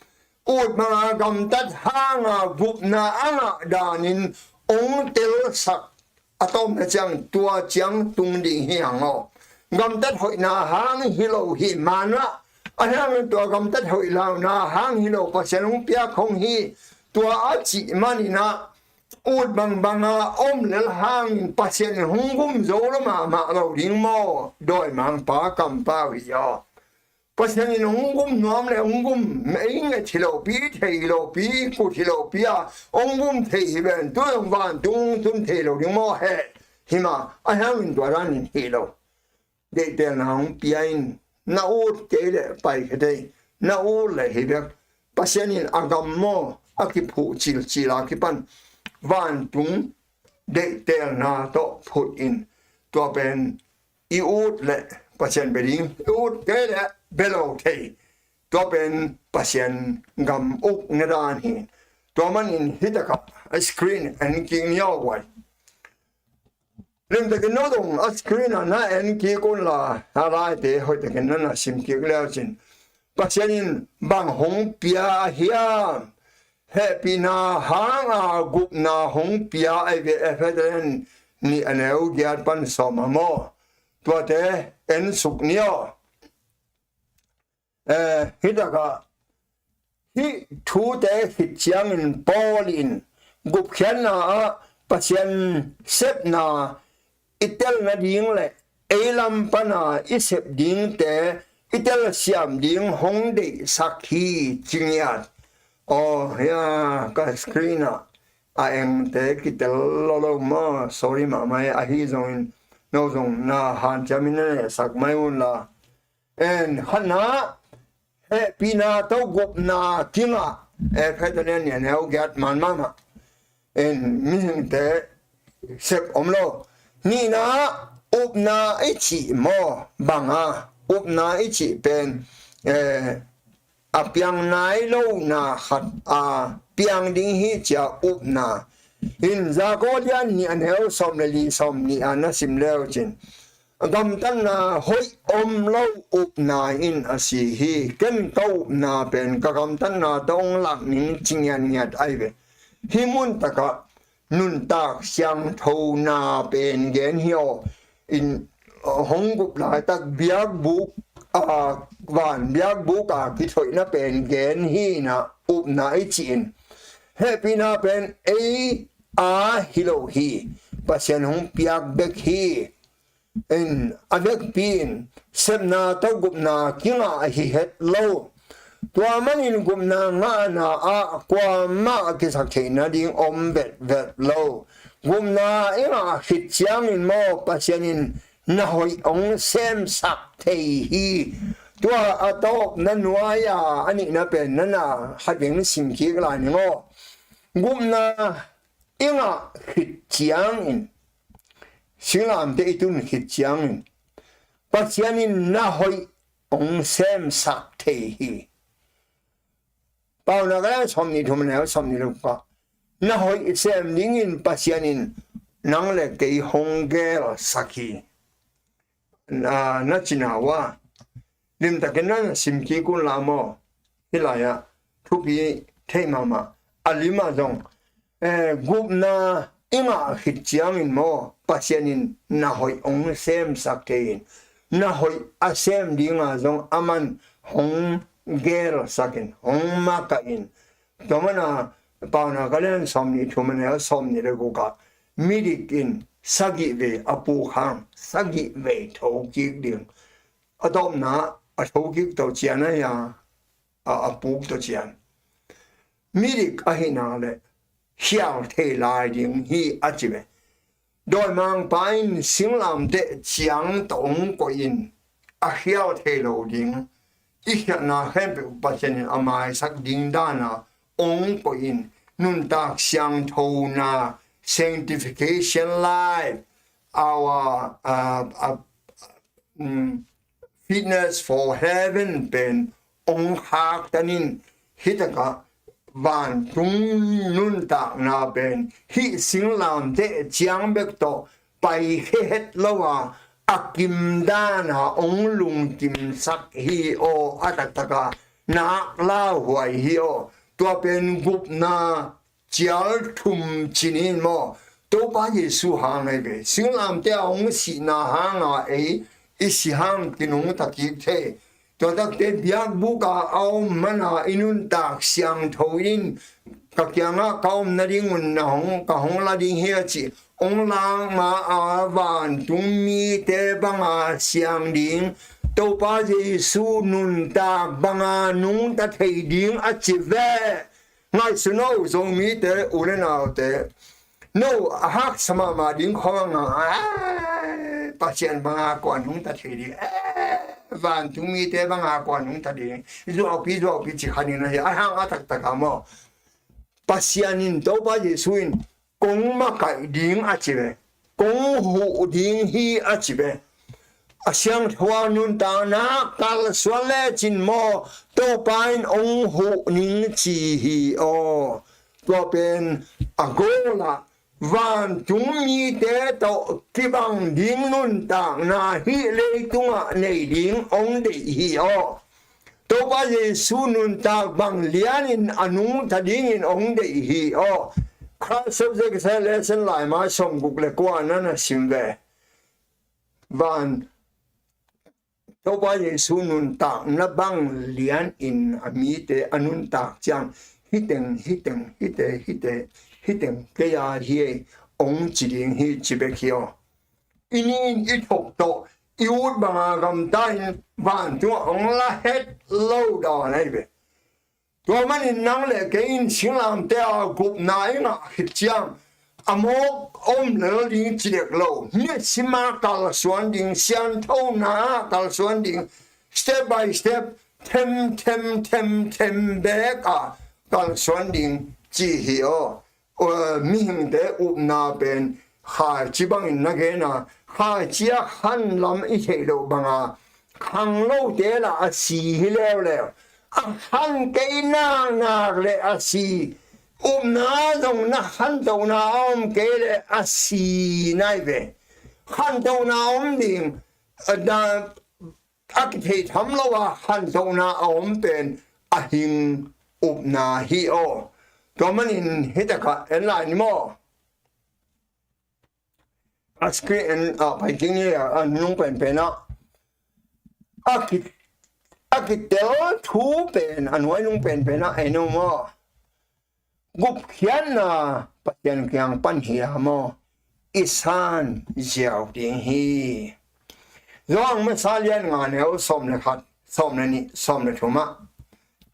ut banga gamtat hanga gupna a ngah danin ong telsak a tawpna ciang tua ciang tung ding hi hang aw. Gamtat hoihna hang hi lo hi manah, a hangin tua gamtat hoih launa hang hi lo, Pasian hong piak hong hi, tua a cih maninah ut bangbanga om lel hangin Pasian in hong gum zo lo mahmah lo ding maw? Dawimangpa kampau hi aw. Pasian in hong gum nuam le hong gum, ei nget hi lopi, thei hi lopi, kut hi lopi a hong gum thei hi ven, tu hong vantung tun thei lo ding maw he? Hima a hangin tua danin hi lo. Deihtelna hong pia in, na ut kei le pai kha thei, na ut le hi bek. Pasian in a gam maw a kiphuh cilcil a kipan vantung deihtelna tawh phut in, tua pen i ut le Pasian bia ding, i ut kei le bia lo thei. Tua pen Pasian gam ukna dan hi. Tua manin hitakah a screen en kik ni aw guai. Limtakin no dong a screen ah na en kik unla, a laite hoihtakin na na sim kik leu cin. Pasian in bang hong pia a hiam? Hehpihna hanga gupna hong pia ai ve, Efesa nih a neu giat pan sawm a maw? Tuate en suk ni aw. Eh, hitakah hih thute khit ciangin Paul in gupkhiatna ah Pasian sepna i tel nading le ei lam pana i sep dingte i telsiam ding hong deihsak hi, ci ngiat. Aw, hia, ka screen ah a engte kitel lo lo maw, sorry mahmah e, ahi zongin no zong na hanciamin na nehsak mai un la. En, khatna, hehpihna tawh gupna kingah, Efesa lian nih a neu giat man mahmah. En, mihingte sep om lo. Nihna, upna i cih maw, banga upna i cih pen, eh, a piang nai lona khat a piang ding hi, ci a upna. In, Jakob lian nih a neu sawm le li, sawm nih a na sim leu cin, gamtatna hoih om lo upna in a si hi. Ken ka upna pen ka gamtatna tawh hong lak ning, ci ngiatngiat ahi ve. Hih mun takah nuntak siangthona pen gen hi aw. In, hong gup laitak biakbuk, a, van biakbuk a kithoihna pen gen hi, na upna i cih in. Hehpihna pen ei a hi lo hi, Pasian hong piak bek hi. In, a vekpi in sepna tawh gupna kingah hi het lo. Tua manin gupna ngahna ah kuamah kisak theih nading om vetvet lo. Gupna i ngah khit ciangin maw, Pasian in na hoih hong semsak thei hi. Tua a tawpna nuai-a a nihna pen na na khat veng simkik lai ning aw. Gupna i ngah khit ciangin, singlamteh i tun khit ciangin, Pasian in na hoih hong semsak thei hi. Paunak a sawm nih thum a neu sawm nih le guk ah, na hoih sem dingin Pasian in nang le kei hong gelsak hi. Na, na cina uh a, limtakin na na simkik un la maw. Hih lai-ah thupi thei mahmah. A limah zong, eh, gupna i ngah khit ciangin maw, Pasian in na hoih hong semsak thei in, na hoih a sem dinga zong aman hong gelsak in, hong makaih in. Tua mana Paunak a lian sawm nih thum a neu sawm nih le guk ah, midik in sagih vei a puk hang sagih vei thokik ding. A tawpna a thokik tawh cian ahi a, a, a puk tawh cian. Midik ahihna le khial thei lai ding hi, a ci ve. Dawimangpa in singlamteh ciang tawh hong koih in a khial thei lo ding, i khialhna khempeuh Pasian in a maisak ding dana hong koih in, nuntak siangthona, sanctification life, our, uh, uh, um, fitness for heaven pen hong khaktan in, hih takah vantung nuntakna pen hih singlamteh ciang bek tawh paikhia het lo a, a kim dana hong lungkimsak hi aw, a taktaka nak lauhuai hi aw. Tua pen gupna cial thum ci ni maw. Topa Jesu hang ahi ve. Singlamteh a hong sihna hanga ei i si hang kinungta kik thei. Tua takte biakbuk a a om mana i nuntak siangtho in, ka kiangah ka om nadingun na hong, ka hong la ding hi a ci. Hong lak ma a vantung mite banga siang ding, Topa Jesu nuntak banga nungta thei ding a ci ve. Ngaihsun o, Zomite, u le naute. No a haksa mahmah ding khawng a, "Ai, Pasian banga kua nungta thei ding, eh, vantung mite banga kua nungta ding, zuaupi, zuaupi," ci kha ning na hi a, hang a taktak a maw. Pasian in, Topa Jesu in, kong makaih ding a ci ve. Kong huh ding hi a ci ve. A siangtho a nuntakna kalsuan lecin maw, Topa in hong huh ning ci hi aw. Tua pen a goal ah vantung mite tawh kibang ding nuntakna hih leitungah nei ding hong deih hi aw. Topa Jesu nuntak bang lianin a nungta dingin hong deih hi aw. Kha subject lesson lai ma sawmguk le kua na na sim ve. Van Topa Jesu nuntakna bang lianin a mite a nuntak ciang, hiteng, hiteng, hite, hite, hiteng kei a hi ei, hong ci ding hi ci bek hi aw. i nih in i thok tawh i ut banga gamta in vantungah hong la het lo dan ahi ve. Tua manin nang le kei in singlamteh a gupna i ngah khit ciang a mawk om lel ding ci dek lo. Nisim a kalsuan ding, sianthona ah kalsuan ding, step by step, them them them them bek a kalsuan ding ci hi aw. Mihingte upna pen khaici bangin na gen a, khaici a khan lam i theih loh banga khanglote lah a si hi leuleu. A khan kei naknak le a si, upna zong na khantohna a om kei le a si nai ve. Khantohna a om ding, a da a kithei tham lo a khantohna a om pen a hing upna hi aw. Tua manin hitakah en lai ni maw? A screen en a pai kik ni a nung penpen ah a ki a kitel thu pen a nuai nung penpen ah en aw maw? Gupkhiatna Pasian kiang pan hi a maw? I san ziau ding hi. Johan masa lian nga neu sawm le khat, sawm le nih, sawm le thum ah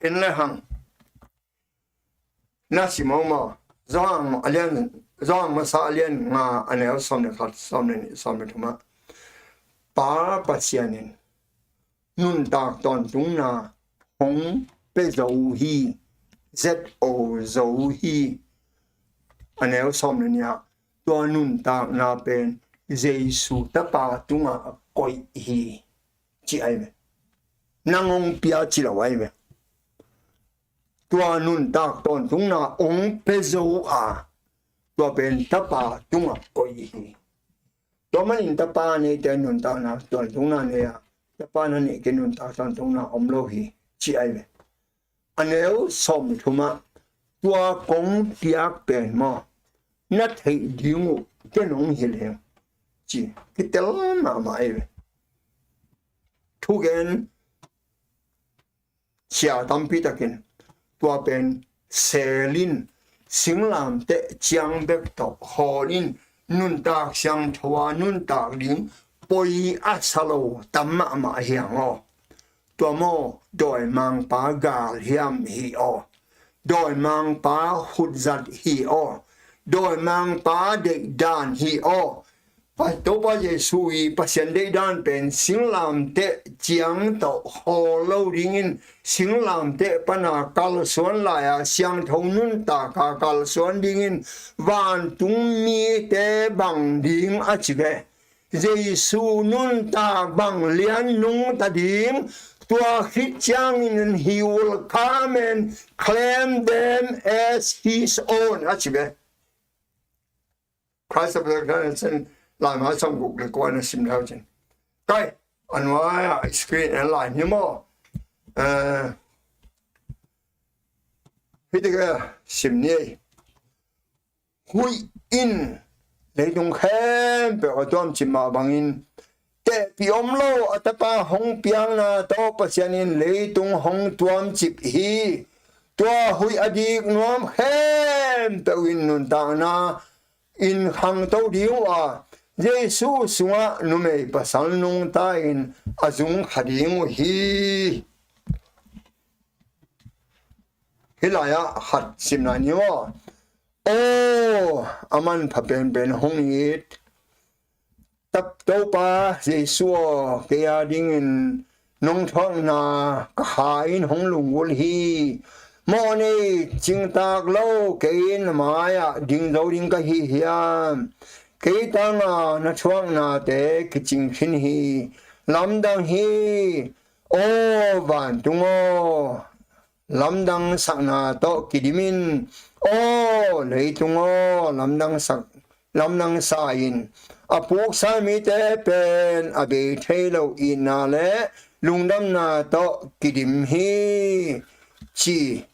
in le hang na sim aw maw? Johan a lian, Johan masa a lian nga a neu sawm le khat, sawm le nih, sawm le thum ah Pa Pasian in nuntak tawntungna hong pia zo uh hi, zet aw zo uh hi. A neu sawm le nih ah tua nuntakna pen Jesu Tapa tungah koih hi ci ahi ve. Nang hong pia ci lo ahi ve. Tua nuntak tawntungna hong pia zo a tua pen Tapa tungah koih hi. Tua manin Tapa neite nuntakna tawntungna nei a, Tapa na neih kei nuntak tawntungna om lo hi ci ahi ve. A neu sawm thum ah tua kong piak pen maw na theih ding uh ken hong hilh hi ci kitel mahmah ahi ve. Thugen sia tampi takin tua pen sel in, singlamteh ciang bek tawh hawl in, nuntak siangtho a nuntak ding poi a sa lo tam mahmah hi hang aw. Tua maw dawimangpa gal hiam hi aw? Dawimangpa hutzat hi aw? Dawimangpa deihdan hi aw? Topa Jesu i Pasian deihdan pen singlamteh ciang tawh hawl lo dingin, singlamteh pana kalsuan lai-a siangtho nuntak a kalsuan dingin vantung mite bang ding a ci ve. Jesu nuntak bang lian nungta ding, tua khit ciangin he will come and claim them as his own a ci ve. Christ of the Christ Laimai sawmguk le kua na sim leu cin. Kai, a nuai-ah screen en lai ni maw? Hih tikah sim ni ei. Huih in leitung khempeuh a tuamcip mah bangin tehpih om lo a Tapa hong piakna tawh Pasian in leitung hong tuamcip hi. Tua huih a dik nuam khempeuh in nuntakna in khangto ding uh a, Jesu sungah numei pasal nungta in a zung kha ding uh hi. Hih lai-ah khat sim lai ni maw? Aw, a manpha penpen hong it Topa Jesu aw, kei a dingin nong thuakna ka kha in hong lunggulh hi. Mawhnei cingtak lo kei in na mai-ah ding zo ding ka hi hiam? Kei tanga na thuaknate kicing khin hi. Lamdang hi. Aw vantung aw, lamdang sakna tawh kidim in. Aw leitung aw, lamdang sak lamdang sa in. A puksa mite pen a bei thei lo itna le lungdamna tawh kidim hi, ci.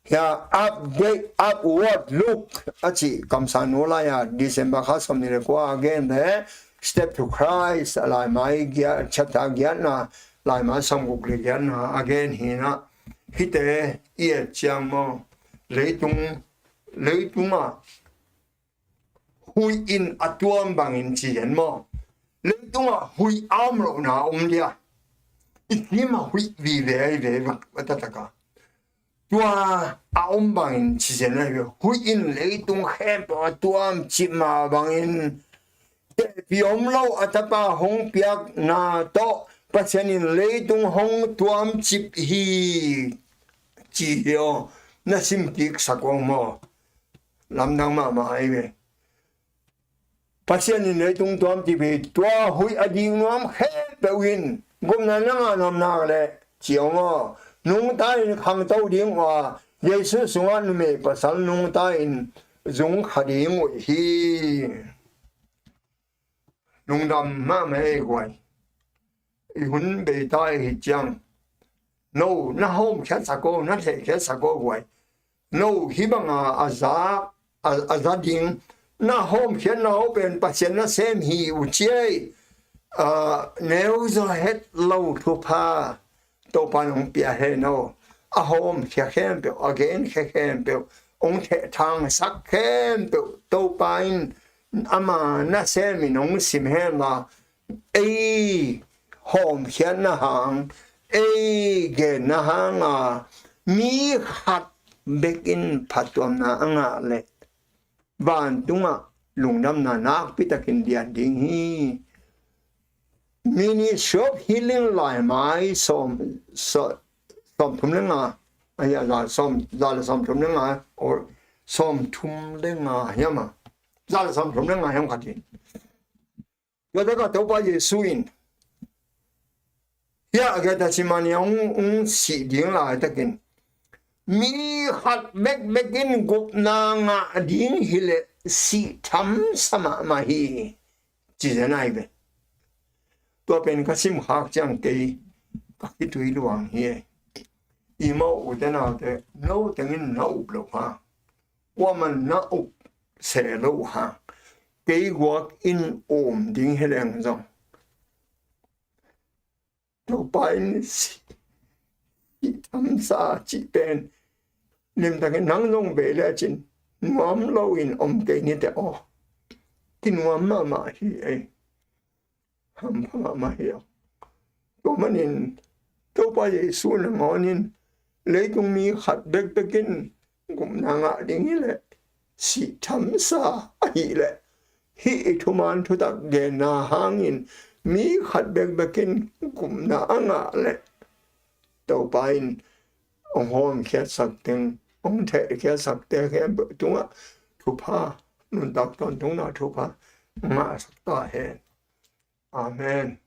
Hia update, upward look a ci kamsang nu lai-a December kha sawmnih le kua a gen le Step to Christ a laimai giat, chapter giatna, laimai sawmguk le giatna a gen hi na. Hihte i et ciang maw, leitung, leitungah huih in a tuam bangin ci hen maw? Leitungah huih a om lohna a om dia. I kim a huih vive ahi ve, a taktak a. Tua a om bangin ci zen ahi ve. Huih in leitung khempeuh a tuamcip mah bangin, tehpi om lo a Tapa hong piakna tawh Pasian in leitung hong tuamcip hi, ci hi aw. Na sim kiksak aw maw. Lamdang mahmah ahi ve. Pasian in leitung tuamcip hi, tua huih a dik nuam khempeuh in gupna na ngah nuam nak leh, ci aw maw, nungta in khangto ding uh a, Jesu sungah numei pasal nungta in zung kha ding uh hi. Lungdam mahmah ei guai. I hun bei ta i hi ciang, no na hawmkhiatsak aw, na thehkhiatsak aw guai. No hih banga a za, a, a za ding, na hawmkhiatna uh pen Pasian nasem hi uh ci ei. Ah, neu zaw het lo thupha Topa in hong pia hen aw. A hawmkhia khempeuh, a genkhia khempeuh hong thehthangsak khempeuh Topa in ama nasem in hong sim hen la, ei hawmkhiatna hang, ei genna hanga mi khat bekin phattuamna a ngah leh, vantungah lungdamna nakpitakin lian ding hi. Ministry of Healing laimai sawm, sawm, sawmthum le nga, ai, a za sawm, za le sawmthum le nga, or sawmthum le nga hiam a, za le sawmthum le nga hiam khat hi. Tua takah Topa Jesu in, hiah Gethsemane hong, hong sih ding laitakin, mi khat bekbek in gupna ngah ding hileh sih thamsa mahmah hi, ci zen ahi ve. Tua pen ka simkhak ciang kei ka khitui luang hi. I mawh ute naute, no tengin na up lo ha. Kuaman na up se lo ha. Kei guak in um ding hi leng zong, Topa in sih thamsa cih pen limtakin nang zong bei lecin nuam loin om kei nite aw. Kinuam mahmah hi ei. Hampha mahmah hi aw. Tua manin Topa Jesu nangawnin leitung mi khat bekbek in gupna ngah ding hileh sih thamsa ahileh, hih i thuman thutak genna hangin mi khat bekbek in gupna a ngah leh, Topa in hong hawmkhiatsak teng, hong thehkhiatsakte khempeuh tungah thupha, nuntak tawntungna thupha ngahsak ta hen. Amen.